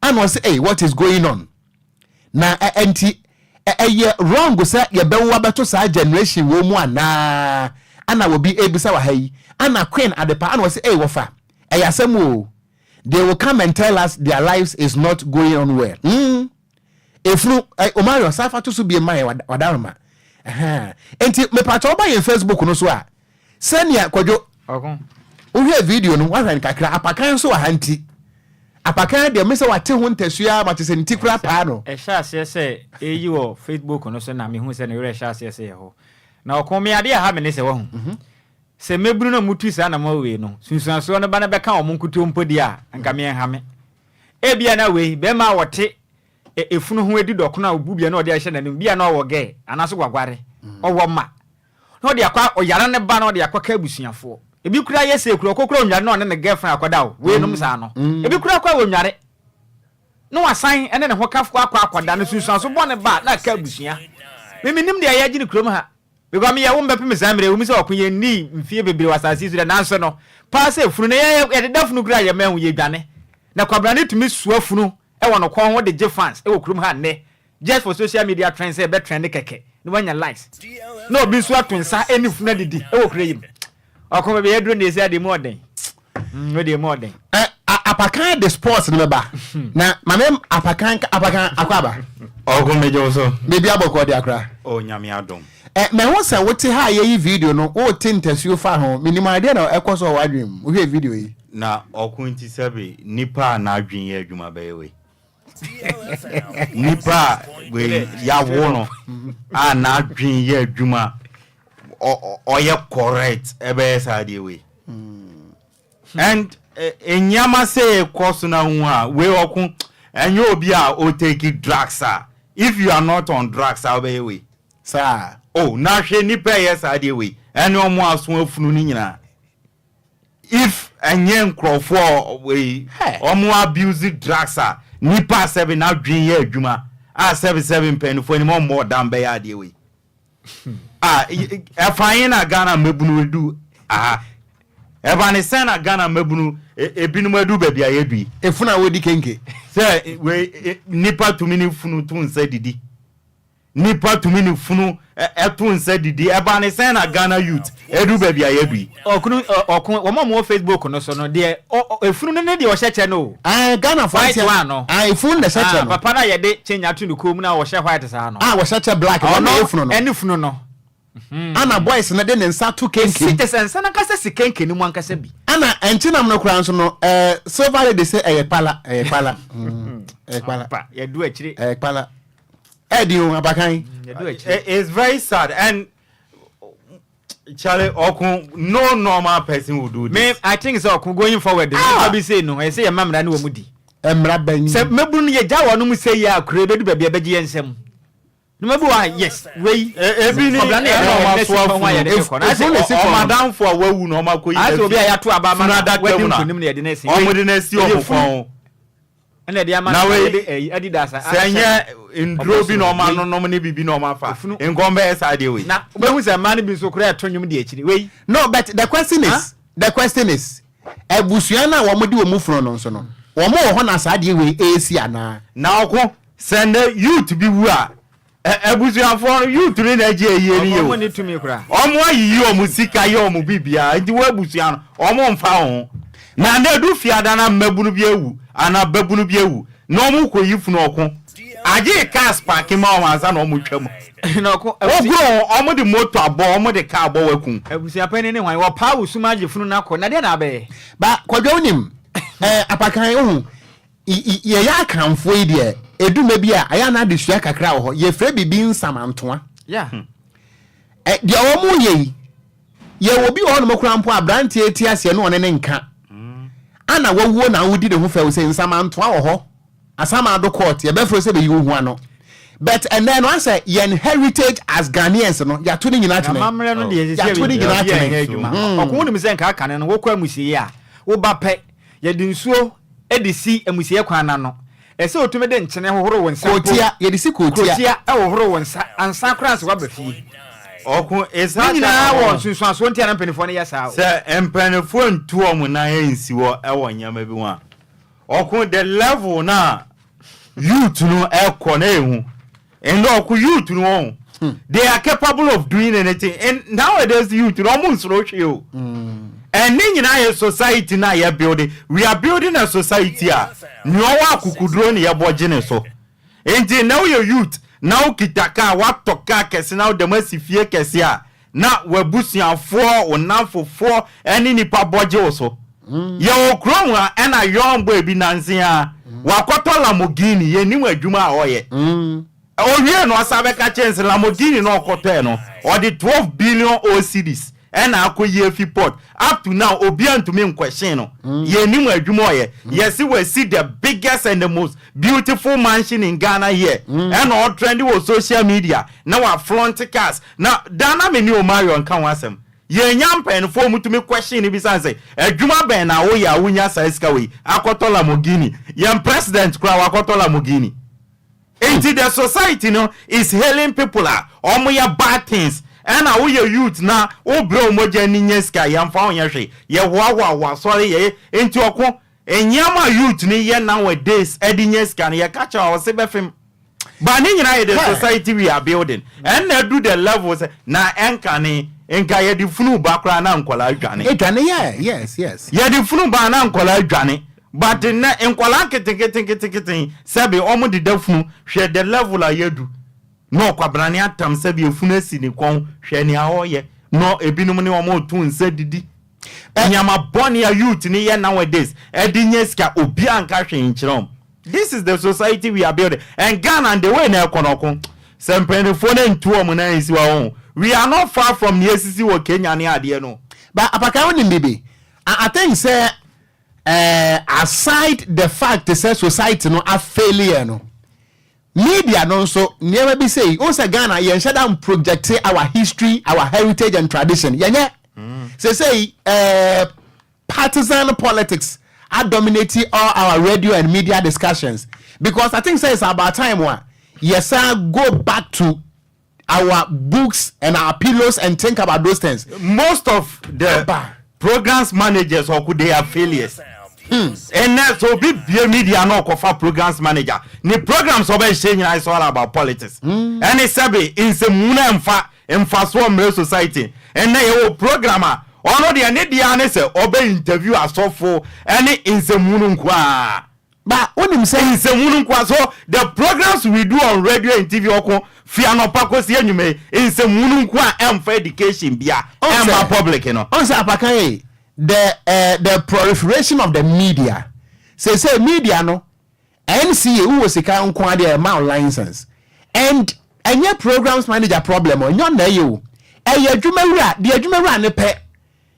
ana ɔse ei what is going on. Na ɛ nti Ɛyɛ wrong sɛ yɛbɛwo abɛto saa generation wei mu anaa? Ana obi ɛrebisa wɔ ha yi. Ana Queen Adepa ana ɔse ei wɔfa ɛyɛ asɛm oo. They will come and tell us their lives is not going on well. Mm. Efunu eh, Omarion san fa to so biem ma yɛn wadaroma. Ɛhɛn. Enti mepakyɛ woba yɛn Facebook no so a sɛnea Kwadwo wohwɛ video no woahwɛ no kakra apakan nso wɔ ha nti apakan deɛ me sɛ wate ho ntasuo ara ma te sɛ ne ti kora paa no. Ɛhyɛ aseɛ sɛ ɛyi wɔ Facebook no so na mehu sɛ ne werɛ hyɛ aseɛ sɛ yɛ hɔ. Na ɔko me adeɛ ɛha me ne sɛ wahu sɛ mmabunu no a wɔtu saa anamɔ wei no sunsuansoɔ no ba no bɛka wɔn nkutoo mpo deɛ a nka me ɛnha me. Ebia na wei bɛrima a ɔte efunu ho adi dɔkono a obu bia na ɔde ahyɛ n'anim bia na ɔwɔ gɛɛ anaasɛ waguare ɔwɔ mma na ɔde akɔ ɔyare ne ba na ɔde akɔka abusuafoɔ ebi koraa yɛ sɛ kura ɔkɔ kura onware na ɔne ne girlfriend akɔda o wei nom saa no ebi koraa kɔ a onware na wasan ɛne ne ho kafoɔ akɔ akɔda no sunsuanso bɔ ne ba na aka abusua me menim deɛ yɛgye ne kurom ha. Because meyɛ wo mbɛpem saa mmerɛ yi, ɛwom sɛ ɔko yɛn nnii mfeɛ bebree wɔ asase yi so deɛ, nanso no, paa sɛ funu no, yɛn yɛdeda funu koraa a yɛn mma nhu, yɛdwane. Na Kwabena no tumi soa funu wɔ no kɔn ho de gye fans wɔ kurom ha nnɛ, just for social media trend sɛ ɛbɛ trend kɛkɛ na wanya likes. Na obi nso ato nsa ne funu adidi wɔ kuro yi mu. Ɔko baabi a yɛaduru no deɛ sɛ adeɛ mu ɔden. Mm, deɛ mu ɔden. Ɛ apakan de sports no bɛba. Na maame apakan apakan akɔ aba. Ɔko megye wo so. Biribi abɔkɔ de akora. Oh nyame adom. Ɛ mɛho sɛ wote ha a yɛyi video no wote ntasuo fa ho menim adeɛ na ɛkɔ so wɔ w'adwene mu wohwɛ video yi. Na ɔko nti sɛbe nipa a n'adwene yɛ adwuma bɛyɛ wei. Nipa a wei yawo no a n'adwene yɛ adwuma ɔyɛ correct ɛbɛyɛ saa adeɛ wei. And nneɛma sɛ ɛkɔ so na ho a wei ɔko ɛnyɛ obi a o take drugs a if you are not on drugs a wobɛyɛ wei. Saa. Oh na hwɛ nipa ɛyɛ saa adeɛ wei ɛne ɔmo aso afunu no nyinaa. If ɛnyɛ nkurɔfoɔ wei ɔmo abuse drugs a nipa a sɛbi n'adwene yɛ adwuma a sɛbi sɛbi mpanyinfoɔ anim ɔmmɔ ɔdan bɛyɛ adeɛ wei a ɛfa he na Ghana mmabunu edu aha ɛba ne sɛn na Ghana mmabunu ebinom adu baabi a yɛdu yi. Efunu a wɔdi kenke. Sɛ wei nipa tumi ne funu to nsa didi. Nipa tumi ne funu to nsa didi. Ɛbaa ne sɛn na Ghana youth ɛduru baabi a yɛadu yi? Ɔkunu ɔko wɔn a wɔwɔ Facebook no so no deɛ efunu no ne deɛ ɔhyɛ kyɛ no o. Ae Ghana fo White one no. Ae efunu na ɛhyɛ kyɛ no. Papa no a yɛde change ato ne kɔn mu na ɔhyɛ white saa no. A wɔhyɛ kyɛ black no ɔno na ɛyɛ funu no. Ɔno ɛne funu no. Ana boys no de ne nsa to kenke mu. Esi kyɛ sɛ nsa no ankasa si kenke no mu ankasa bi. Ana nkyenam no koraa nso no ɛɛ silver lady sɛ ɛyɛ kpala ɛyɛ kpala ɛyɛ kpala. Yɛdu akyire. Ɛyɛ kpala. Ɛdi o abakan. It's very sad and Charlie ɔko no normal person will do this. Me I think sɛ ɔko going forward no nipa bi sei no ɛsɛ yɛ ma mmara ne wɔn di. Mmara bɛn. Sɛ mmabunu no yɛ gya wɔn mu sɛ yɛ akure ebedu baabi ɛbɛgye yɛn nsam. Nneɛma bi wɔ ha yes wei. Ebi ni ɔbra ne ɛna yɛde ɔmo ɛnɛ aso si fam a yɛde afunu kɔ no. Asɛ ɔmo na esi fam. ɔmo adamfo a wawu na ɔmo akɔyi Asɛ obi a yɛato aba ama funu no a adaka wadi mu na nkonim na yɛde no asi. ɔmo Wei de no asi ɛyɛ ɔmo funu kɔn ho. ɛna ɛde ama Na no wei yɛde ɛyi Adidas a sɛ ahyɛ ɛnyɛ no nduro ɔbɔ bi so na ɔmo wei anonom ne biribi na ɔmo afa efunu. nka ɔmo bɛyɛ saa adeɛ wei. Na wobɛhu sɛ mmaa no bi nso koraa ɛto nnwom di akyiri wei. No but the question Huh? is the question is abusua no a wɔn de wɔn funu no nso no wɔn wɔ hɔ na saa adeɛ wei ɛresi anaa? Na ɔko sɛ nnɛ youth bi wu a Abusuafoɔ no, youth no na agye ayie no yie o. Wɔn nni tumi koraa. Wɔn ayiyi wɔn sika yɛ wɔn biribiara nti wo abusua no wɔn mfa wo ho. Na na edu fiada na mmabunu bi awu anaa babunu bi awu na wɔn kɔ yi funu ɔko agye cars parke ma wɔn ansa na wɔn twa mu. Na ɔko Wogoro ho wɔn de moto abɔ wɔn de car abɔ wakum. Abusua panin ne hwan? Wɔpaa wo sum agye funu no akɔ na deɛ na abɛyɛ? Ba Kwadwo wonim eh, apakan wohu Yɛyɛ Akanfoɔ yi deɛ, ɛdu mɛ bi a, ɛyɛ a na adesua kakra wɔ hɔ. Yɛfrɛ biribi nsamantoa. Deɛ wɔn yɛ yi, yɛwɔ bi wɔ hɔnom koraa mpo aberanteɛ ti aseɛ na ɔne ne nka. Ana wawuo na wodi ne ho fɛw sɛ nsamantoa wɔ hɔ. Asamado court, yɛbɛfrɛ sɛ bɛyi wo ho ano. But ɛnɛ no asɛ yɛn heritage as Ghanaians no, yɛato ne nyinaa twene. Amammerɛ no deɛ sisi Yɛato ne nyinaa twene. Ɔko wonim sɛ nka akane no wokɔ amusieɛ a, woba pɛ, Yɛde nsuo de si amusieɛ kwan no ano. Ɛsɛ sɛ wotumi de nkyene hohoro wo nsa mpo. Kootia, yɛde si kootia. Kootia hohoro wo nsa ansa koraa ansa woaba fie. Ɔko, Ne nyinaa wɔ nsunsuansoɔ nti a na mpanimfoɔ no yɛ saa o. Sɛ mpanimfoɔ ntu wɔn nan nsi hɔ wɔ nneɛma bi ho a, ɔko, the level no a youth no kɔ no ɛyɛ hu. Ɛnna ɔko youth no wɔn. They are capable of doing anything. And nowadays youth no ɔmo nsoro hwee o. Ɛne nyinaa yɛ society na yɛ building. We are building a society a nea ɔwɔ akukuduro na yɛbɔ gye ne so. Nti na woyɛ youth na wokita kaa, watɔ kaa kɛse na wode asi fie kɛse a, na w'abusuafoɔ, wo namfofoɔ ɛne nipa bɔ gye wo so. Yɛwɔ kurom ha ɛna young boy bi nanse a wakɔtɔ Lamborghini, yɛnim adwuma a ɔyɛ. Owie no ɔsa bɛka kyɛn sɛ Lamborghini na ɔkɔtɔɛ no, ɔde 12 billion old cedis ɛna akɔyi afi port. Up to now obiara ntumi nkɔhyɛn no. Yɛnim adwuma ɔyɛ. Yɛsi wɔasi the biggest and the most beautiful mansion in Ghana here, ɛna ɔtrend wɔ social media na waflaunt cars. Na dana me ne Omario nka ho asɛm, yɛnya mpanyinfoɔ mu tumi question ni bi san sɛ adwuma bɛn na woyɛ a wonya saa sika wei akɔtɔ Lamborghini? Yɛn president koraa wakɔtɔ Lamborghini. Nti the society no is hailing people a ɔmo yɛ bad things, ɛna woyɛ youth na wobrɛ wo mogya ni nyɛ sika, yɛmfa wo nyɛ hwee, yɛhoahoa wo asɔre yɛyɛ. Nti ɔko nneɛma a youth ni yɛ nowadays ɛde nyɛ sika no, yɛka kyerɛ a ɔse bɛfem ba ne nyinaa yɛ the society we are building. Ɛnna ɛdu the level sɛ na ɛnka ne nka yɛde funu ba koraa na nkɔlaa dwane. Edwane, yeah, yes. Yɛde funu ba na nkɔlaa dwane, but nnɛ nkɔlaa nketenketenketenketen sɛbi ɔmo deda funu. Hwɛ the level a yɛdu na ɔkwabrane atam sɛbi efunu asi ne kɔn, hwɛ nea ɔyɛ na ebinom ne ɔmo to nsa didi. Nneɛma bɔne a youth ne yɛ nowadays ɛde nye sika, obi anka hwee nkyerɛ wɔn. This is the society we are building. And Ghana, the way na ɛkɔ no ko sɛ mpanyinfoɔ no ntu wɔn nan nsi wa wɔn, we are not far from nea esisi wɔ Kenya ne adeɛ no. But apaka, wonim bibi, I think sɛ aside the fact sɛ society no afailure no, media no nso nneɛma bi sɛ o sɛ Ghana yɛnhyɛ da project our history, our heritage and tradition. Yɛnyɛ sɛ partisan politics are dominating all our radio and media discussions, because I think say it's about time wa yɛsan go back to our books and our pillows and think about those things. Most of the Aba. programs managers ɔko, they are failures. Ɛnɛ so obi bie media na ɔkɔfa programs manager ne programs ɔbɛhyɛ nyinaa is all about politics. Ɛne sɛbi nsɛmmu na mfa mfasoɔ mmerɛ society. Ɛnɛ yɛwɔ program a ɔno deɛ ne deɛ ne sɛ ɔbɛ interview asɔfo ɛne nsɛmmu no nkoaa. Ba wonim sɛ nsɛmmu no nkoa. So the programs we do on radio and TV, ɔko fi anɔpa kɔsi anwummerɛ, nsɛmmu no nkoa, ɛmfa education bia ɛmma public no. Ɔn sɛ apakan yi, the proliferation of the media, say media no, NCA wowɔ sika nko adeɛ ɛma wo license, and ɛnyɛ programs manager problem o, ɛnyɛ ɔna ɛyɛ o, ɛyɛ adwumawura deɛ adwumawura ne pɛ.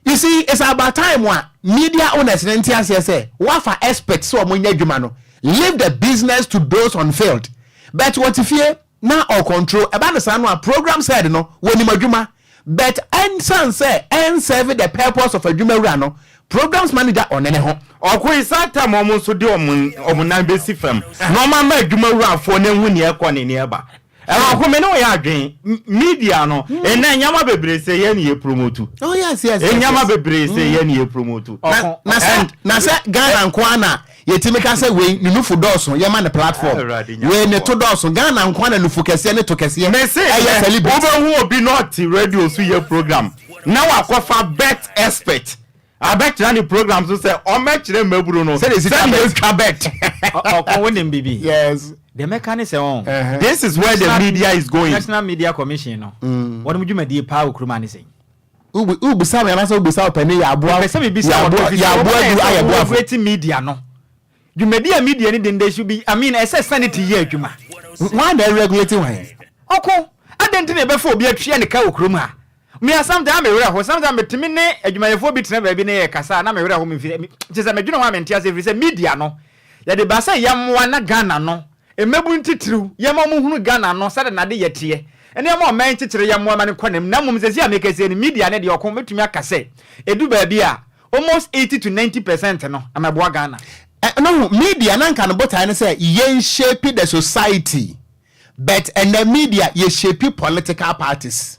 You see, it's about time a media owners ne nte aseɛ sɛ wafa expert sɛ ɔmo nyɛ adwuma no, leave the business to those on field. But wɔte fie na ɔcontrol ɛba no saa no a, program side no wɔnim adwuma, but ɛnsan sɛ ɛnserve the purpose of adwumawura no, programs manager ɔne ne ho. Ɔko yi saa time ɔmo nso de ɔmo nan bɛsi fam na ɔmo ama adwumawurafoɔ ne ho neɛ ɛkɔ ne neɛ ba. Ɛwɔ ɔko me ne wɔyɛ adwene. Media no ɛnɛ nneɛma bebree sɛ yɛn ne yɛ promote. Oh yes. Nneɛma bebree sɛ yɛn ne yɛ promote. Na sɛ Ghana nko ana yɛtumi ka sɛ wei ne nufu dɔɔso, yɛma ne platform. Awurade Nyankopɔn. Wei ne to dɔɔso, Ghana nko ana nufu kɛseɛ ne to kɛseɛ mese ɛyɛ celebrity. Wobɛhu obi na ɔte radio so yɛ program na wakɔfa bet expert abɛkyerɛ ne program so sɛ ɔmɛkyerɛ mmaburu no Sɛdeɛ esi twa sɛdeɛ bet. etwa bet. Ɔko, wonim bibi deɛ mɛka ne sɛ ɔn This is where the media is going. National Media Commission no, wɔnom dwumadie paa wɔ kurom a ne sɛn? Wobisa me anaasɛ wobisa ɔpɛni yɛ aboa? Pɛ sɛ mebisa. Yɛ aboa, yɛ aboa du ayɛ boafo. Wɔregulate media no, dwumadi a media ni den, they should be, I mean, ɛsɛ sanity yɛ adwuma. Wọn na regulate wọn? Ɔko, adɛn nti na ɛbɛfa obi atua ne ka wɔ kurom ha? Mea sometimes me werɛ ho, sometimes metumi ne adwumayɛfoɔ bi tena baabi ne yɛ kasa na me werɛ ho. Memfi kyɛ sɛ medwene ho a mente ase, ɛfiri sɛ media no yɛde ba sɛ yɛmmoa na Ghana no mmɛbu ntitiriw, yɛma ɔmo hunu Ghana no sɛde nade yɛteɛ nneɛma ɔman kyekyere, yɛmmoa ma no kɔ nam. Na mmom sɛsi a mekɛseɛ no, media ne deɛ, ɔko, mɛtumi aka sɛ ɛdu baabi a almost 80 to 90% no amɛboa Ghana. No, media na nka no botae no sɛ yɛn shape the society, but ɛnɛ media yɛ shape political parties.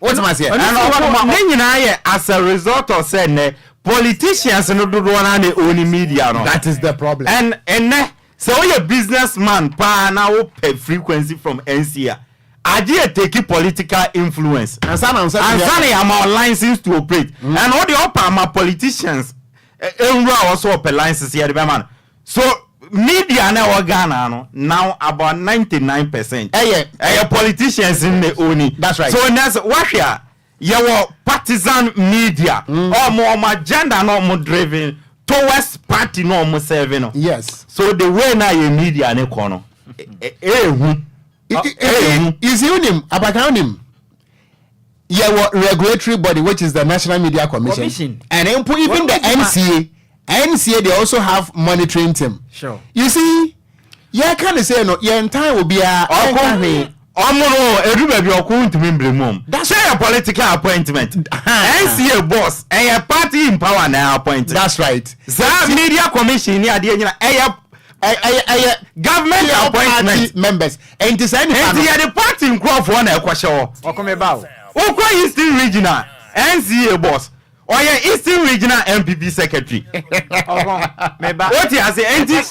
Wotem aseɛ? Ɛna ɔko ne nyinaa yɛ as a result of sɛ nnɛ politicians no dodoɔ no na own media no. That is the problem. And ɛnɛ Sɛ woyɛ business man paa na wopɛ frequency from NCA a, agye yɛ take political influence Ansa na nsa tumi ansa aka. na yɛama wo license to operate. And wo deɛ wopɛ ama politicians nwura hɔ sɛ ɔpɛ license yɛde bɛma no. So media na ɛwɔ Ghana no now about 99% Ɛyɛ ɛyɛ politicians na oni. That's right. So nɛsɛ wahwɛ a yɛwɔ partisan media. Ɔmo agenda na ɔmo driven towards party na ɔmo serving no. So the way na yɛ media ne kɔ no ehu. Ehu. You see, wonim abakan, wonim yɛwɔ regulatory body which is the National Media Commission, Commission. And mpo even the NCA, they also have monitoring team. You see, yɛka ne sɛ no yɛntan obiara, yɛnka hwee. Ɔmo no edu baabi ɔko ntumi mbere mu ɔmo. Sɛ yɛ political appointment. NCA boss ɛyɛ party in power na appoint. That's right. Saa media commission ni adeɛ nyina ɛyɛ ɛyɛ government pure appointment. Party members nti saa nipa no. Nti yɛde party nkurɔfoɔ na ɛkɔhyɛ hɔ. Ɔkɔmɛ ba o. Wokɔ Eastern Regional, NCA boss ɔyɛ Eastern Regional NPP secretary. Ɔkɔ meba. O ti ase nti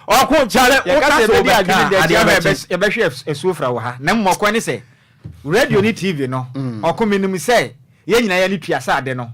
ɔko kyale yɛka woka sɛ sɛ yɛbɛdi wobɛka adwene deɛ adeɛ kyerɛ bɛkye. yɛbɛhwɛ asuo fra wɔ ha na mmom ɔkɔ ne sɛ radio ne TV no, ɔko menim sɛ yɛn nyinaa yɛne tua sɛ ade no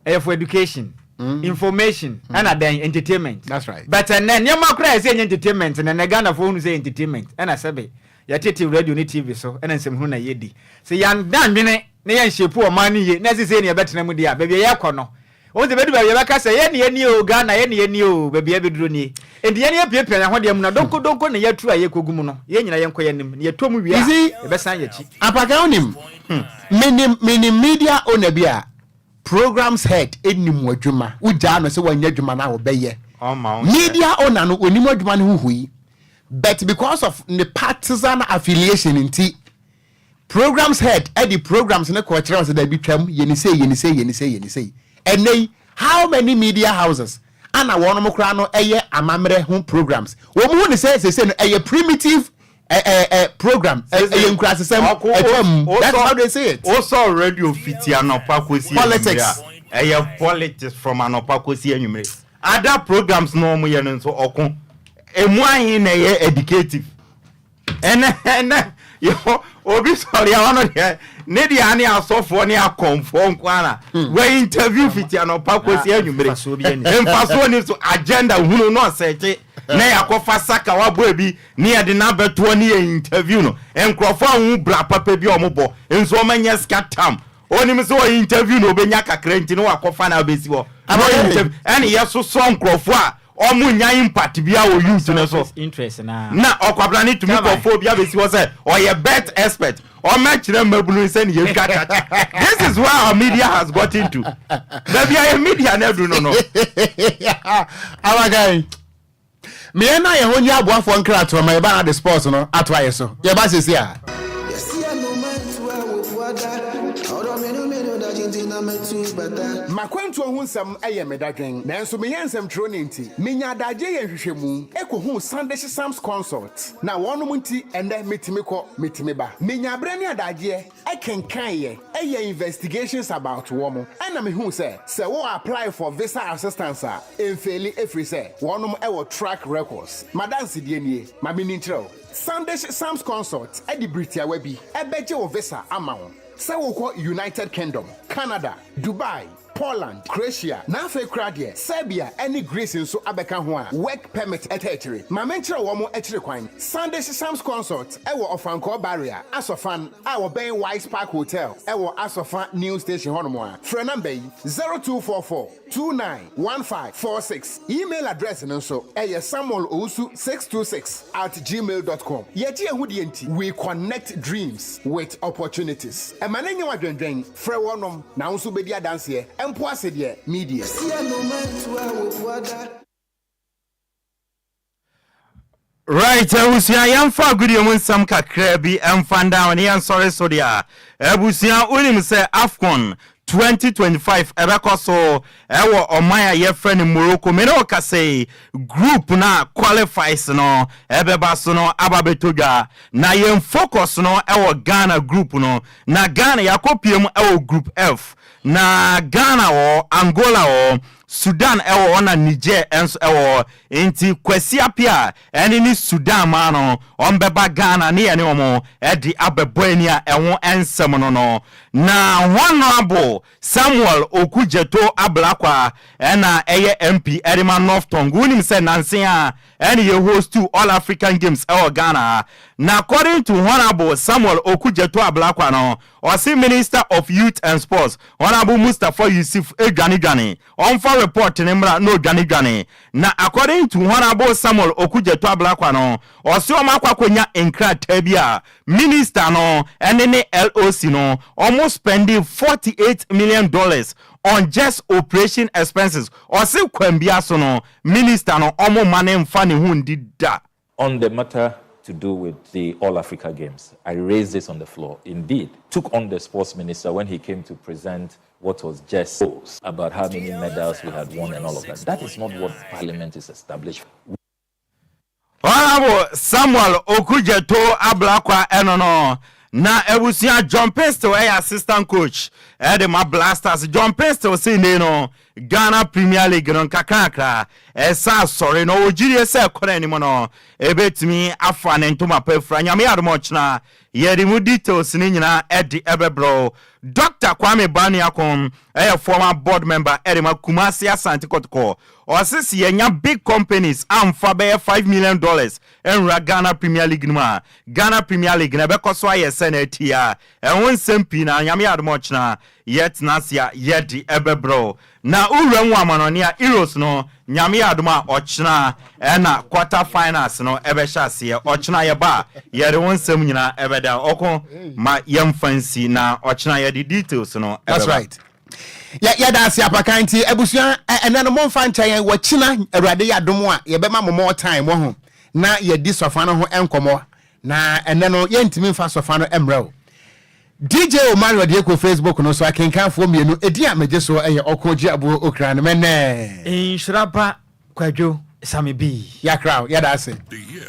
ɛyɛ for education, information ɛna then entertainment. That's right. But ɛnɛ nneɛma koraa yɛ sɛ ɛnyɛ entertainment na ɛnɛ Ghanafoɔ hunu sɛ ɛyɛ entertainment, ɛna sɛbe yɛtete radio ne TV so ɛna nsɛmhunu na yɛdi sɛ yɛnda nwene na yɛnhyɛpu ɔman no yie na ɛsɛ sɛ ne yɛbɛtena mu deɛ a baabi a yɛkɔ no wɔn sɛ bɛdu baabi yɛbɛka sɛ yɛne yɛni o, Ghana yɛne yɛni o, baabi a yɛbɛduro nie. Nti yɛne yɛpiapia yɛn ho deɛ mu na donko donko na yɛatu a yɛkɔgu mu no, yɛn nyinaa yɛnkɔ yɛn anim na yɛtɔ mu wie a You see, yɛbɛsan yɛkyi. Apaka, wonim menim media owner bi a programs head enim adwuma, wogyaa no sɛ wanyɛ adwuma no a wɔbɛyɛ. Ɔma wo. Media owner no onim adwuma no ho hui, but because of ne partisan affiliation nti programs head ɛde programs ne kɔ kyerɛ wɔn sɛ dabi, twam, yɛni sei, yɛni sei, yɛni sei, yɛni sei. Ɛnɛ yi how many media houses ana wɔn koraa no ɛyɛ amammerɛ ho programs? Wɔn ho ne sɛ sese no ɛyɛ primitive ɛ ɛ ɛ program, ɛyɛ nkurasesɛm ɛtwam. That's how they say it. Wosɔ radio fiti anɔpa kɔsi Politics. anwummere a, ɛyɛ politics from anɔpa kɔsi anwummere. Other programs na ɔmo yɛ no nso, ɔko emu ahe na ɛyɛ educative? Ɛnɛ yɛ obi sɔre a ɔno deɛ ne deɛ ane asɔfoɔ ne akɔnfoɔ nko ara wɔ interview fiti anɔpa kɔsi anwummere. Mfasoɔ bi ani. Mfasoɔ ni so, agenda hunu na ɔsɛkye na yɛakɔfa saka wabɔ ebi ne yɛde n'abɛtoɔ ne yɛ interview no. Nkurɔfoɔ a wɔn bra papa bi a wɔn bɔ nso wɔn anya sika tam, onim sɛ ɔyɛ interview na obɛnya kakra nti ne wakɔfa na abɛsi hɔ na ɔyɛ interview, ɛne yɛsosɔ nkurɔfoɔ a ɔmo nya impact bi a wɔ youth ne so. Interest na. Na ɔkwabra ne tumi Chairman. kɔfoɔ bi abɛsi hɔ sɛ ɔyɛ bet expert, ɔmɛkyerɛ mmabunu sɛ ne yɛtwa kyakya. This is where our media has gotten to. Baabi a yɛ media no adu no. Abakan mmeɛ na yɛn ho nye aboafoɔ nkratoɔ ma yɛba na de sports no ato ayɛ so yɛba sesi a. Makwantuo ho nsɛm yɛ me dadwen, nanso meyɛ nsɛmtwerɛ ne nti menya adagye yɛ nhwehwɛmu ɛkɔhuu Sandish Sams Consult na wɔnom nti ɛnɛ metumi kɔ metumi ba. Menya berɛ ne adagyeɛ ɛkenkaeɛ ɛyɛ investigations about wɔn, ɛna mehuu sɛ wo apply for visa assistance a ɛmfail, ɛfiri sɛ wɔnom ɛwɔ track records. Madansedie nie, ma menni nkyerɛ wo. Sandish Sams Consult ɛde biritiawa bi ɛbɛgye wo visa ama wo sɛ wokɔ United Kingdom, Canada, Dubai, Poland, Croatia, na afei koraa deɛ Serbia ne Greece nso abɛka ho a work permit ɛtɛ akyire. Ma menkyerɛ wɔn mo akyire kwan. Sandish Sams Consult ɛwɔ Ɔfankɔɔ Barrier, Asɔfan a wɔbɛn Wise Park Hotel ɛwɔ Asɔfa New Station hɔnom a frɛ number yi, 0244 291546. Email address no nso ɛyɛ samuel owusu 626@gmail.com. Yɛgye ɛho deɛ nti we connect dreams with opportunities. Ɛma ne nyɛ wadwendwɛn, frɛ wɔnom na wo nso bɛdi adanseɛ mpo ase deɛ media. Right, abusua, yɛmfa agodie mu nsɛm kakra bi ɛmfa ndan ne yɛnsɔre so deɛ a abusua, wonim sɛ AFCON 2025 ɛbɛkɔ so ɛwɔ ɔman a yɛfrɛ no Morocco. Me ne wo kasa yi, group no a qualifies no ɛbɛba so no aba bɛtɔ dwa, na yɛn focus no ɛwɔ Ghana group no. Na Ghana yɛakɔpie mu ɛwɔ Group F, na Ghana wɔ, Angola wɔ. Sudan ɛwɔ hɔ na Niger nso ɛwɔ hɔ. Nti Kwasi Appiah ɛne ne Sudan maa no ɔmbɛba Ghana ne yɛne wɔn ɛde abɛbɔ ani a ɛho nsɛm no. Na Honourable Samuel Okudzeto Ablakwa ɛna ɛyɛ MP ɛde ma North Tongu. Wonim sɛ nansen a ɛne yɛ host All African Games ɛwɔ Ghana ha. Na according to Honourable Samuel Okudzeto Ablakwa no, ɔse Minister of Youth and Sports, Honourable Mustapha Yusuf, edwane dwane, ɔmfa report ne mmra na odwane dwane. Na according to Honourable Samuel Okudzeto Ablakwa no, ɔse ɔmo akɔ akɔnya nkrataa bi a minister no ɛne ne LOC no ɔmo spending $48 million on just operation expenses. Ɔse kwan bia so no, minister no, ɔmo ma ne nfa ne ho ndi da. On the matter to do with the All Africa Games, I raised this on the floor. Indeed, took on the sports minister when he came to present what was just about how many medals we had won and all of that. That is not what Parliament is established. Honorable Samuel Okudzeto Ablakwa ɛno no. Na abusua, John Pistol ɛyɛ assistant coach ɛde ma Black Stars. John Pistol si ne no Ghana Premier League no nkakrakra ɛsa asɔre na ɔwɔ gyirie sɛ ɛkɔ n'anim no ɛbɛtumi afa ne ntoma pa afura. Nyame yɛ adom, ɔkyena yɛde mu details ne nyinaa ɛde ɛbɛbrɛw. Dr Kwame Baniakon ɛyɛ former board member ɛde ma Kumasi Asante Kɔtɔkɔ. Ɔse si yɛnya big companies amfa bɛyɛ $5 million ɛnwura Ghana Premier League no mu a, Ghana Premier League na ɛbɛkɔ so ayɛ sɛ na ati a ɛho nsɛm pii. Na Nyame yɛ adom, ɔkyena yɛtena ase a yɛde ɛbɛbrɛw. Na wowura mu amanɔne a, Euros no, Nyame yɛ adom a, ɔkyena ɛna quarter finals no ɛbɛhyɛ aseɛ. Ɔkyena yɛba a, yɛde wo nsɛm nyinaa ɛbɛda ɔko ma yɛmfa nsi na ɔkyena yɛde details no That's ɛbɛba. right. Yɛda ase apakan. Nti abusua, ɛnɛ no momfa nkyɛn yɛn. Wɔkyina Awurade yɛ adom a, yɛbɛma mo more time wɔ ho na yɛdi sɔfa no ho nkɔmmɔ. Na ɛnɛ no yɛntumi mfa sɔfa no mmerɛ o. DJ Omar ɔde kɔ Facebook no so. Akenkanfoɔ mmienu ɛdi a megye so ɛyɛ Ɔko Gye Aboɔ Okra no mɛnɛ. Nhyira ba Kwadwo Same bi. Yɛakra wo, yɛda ase.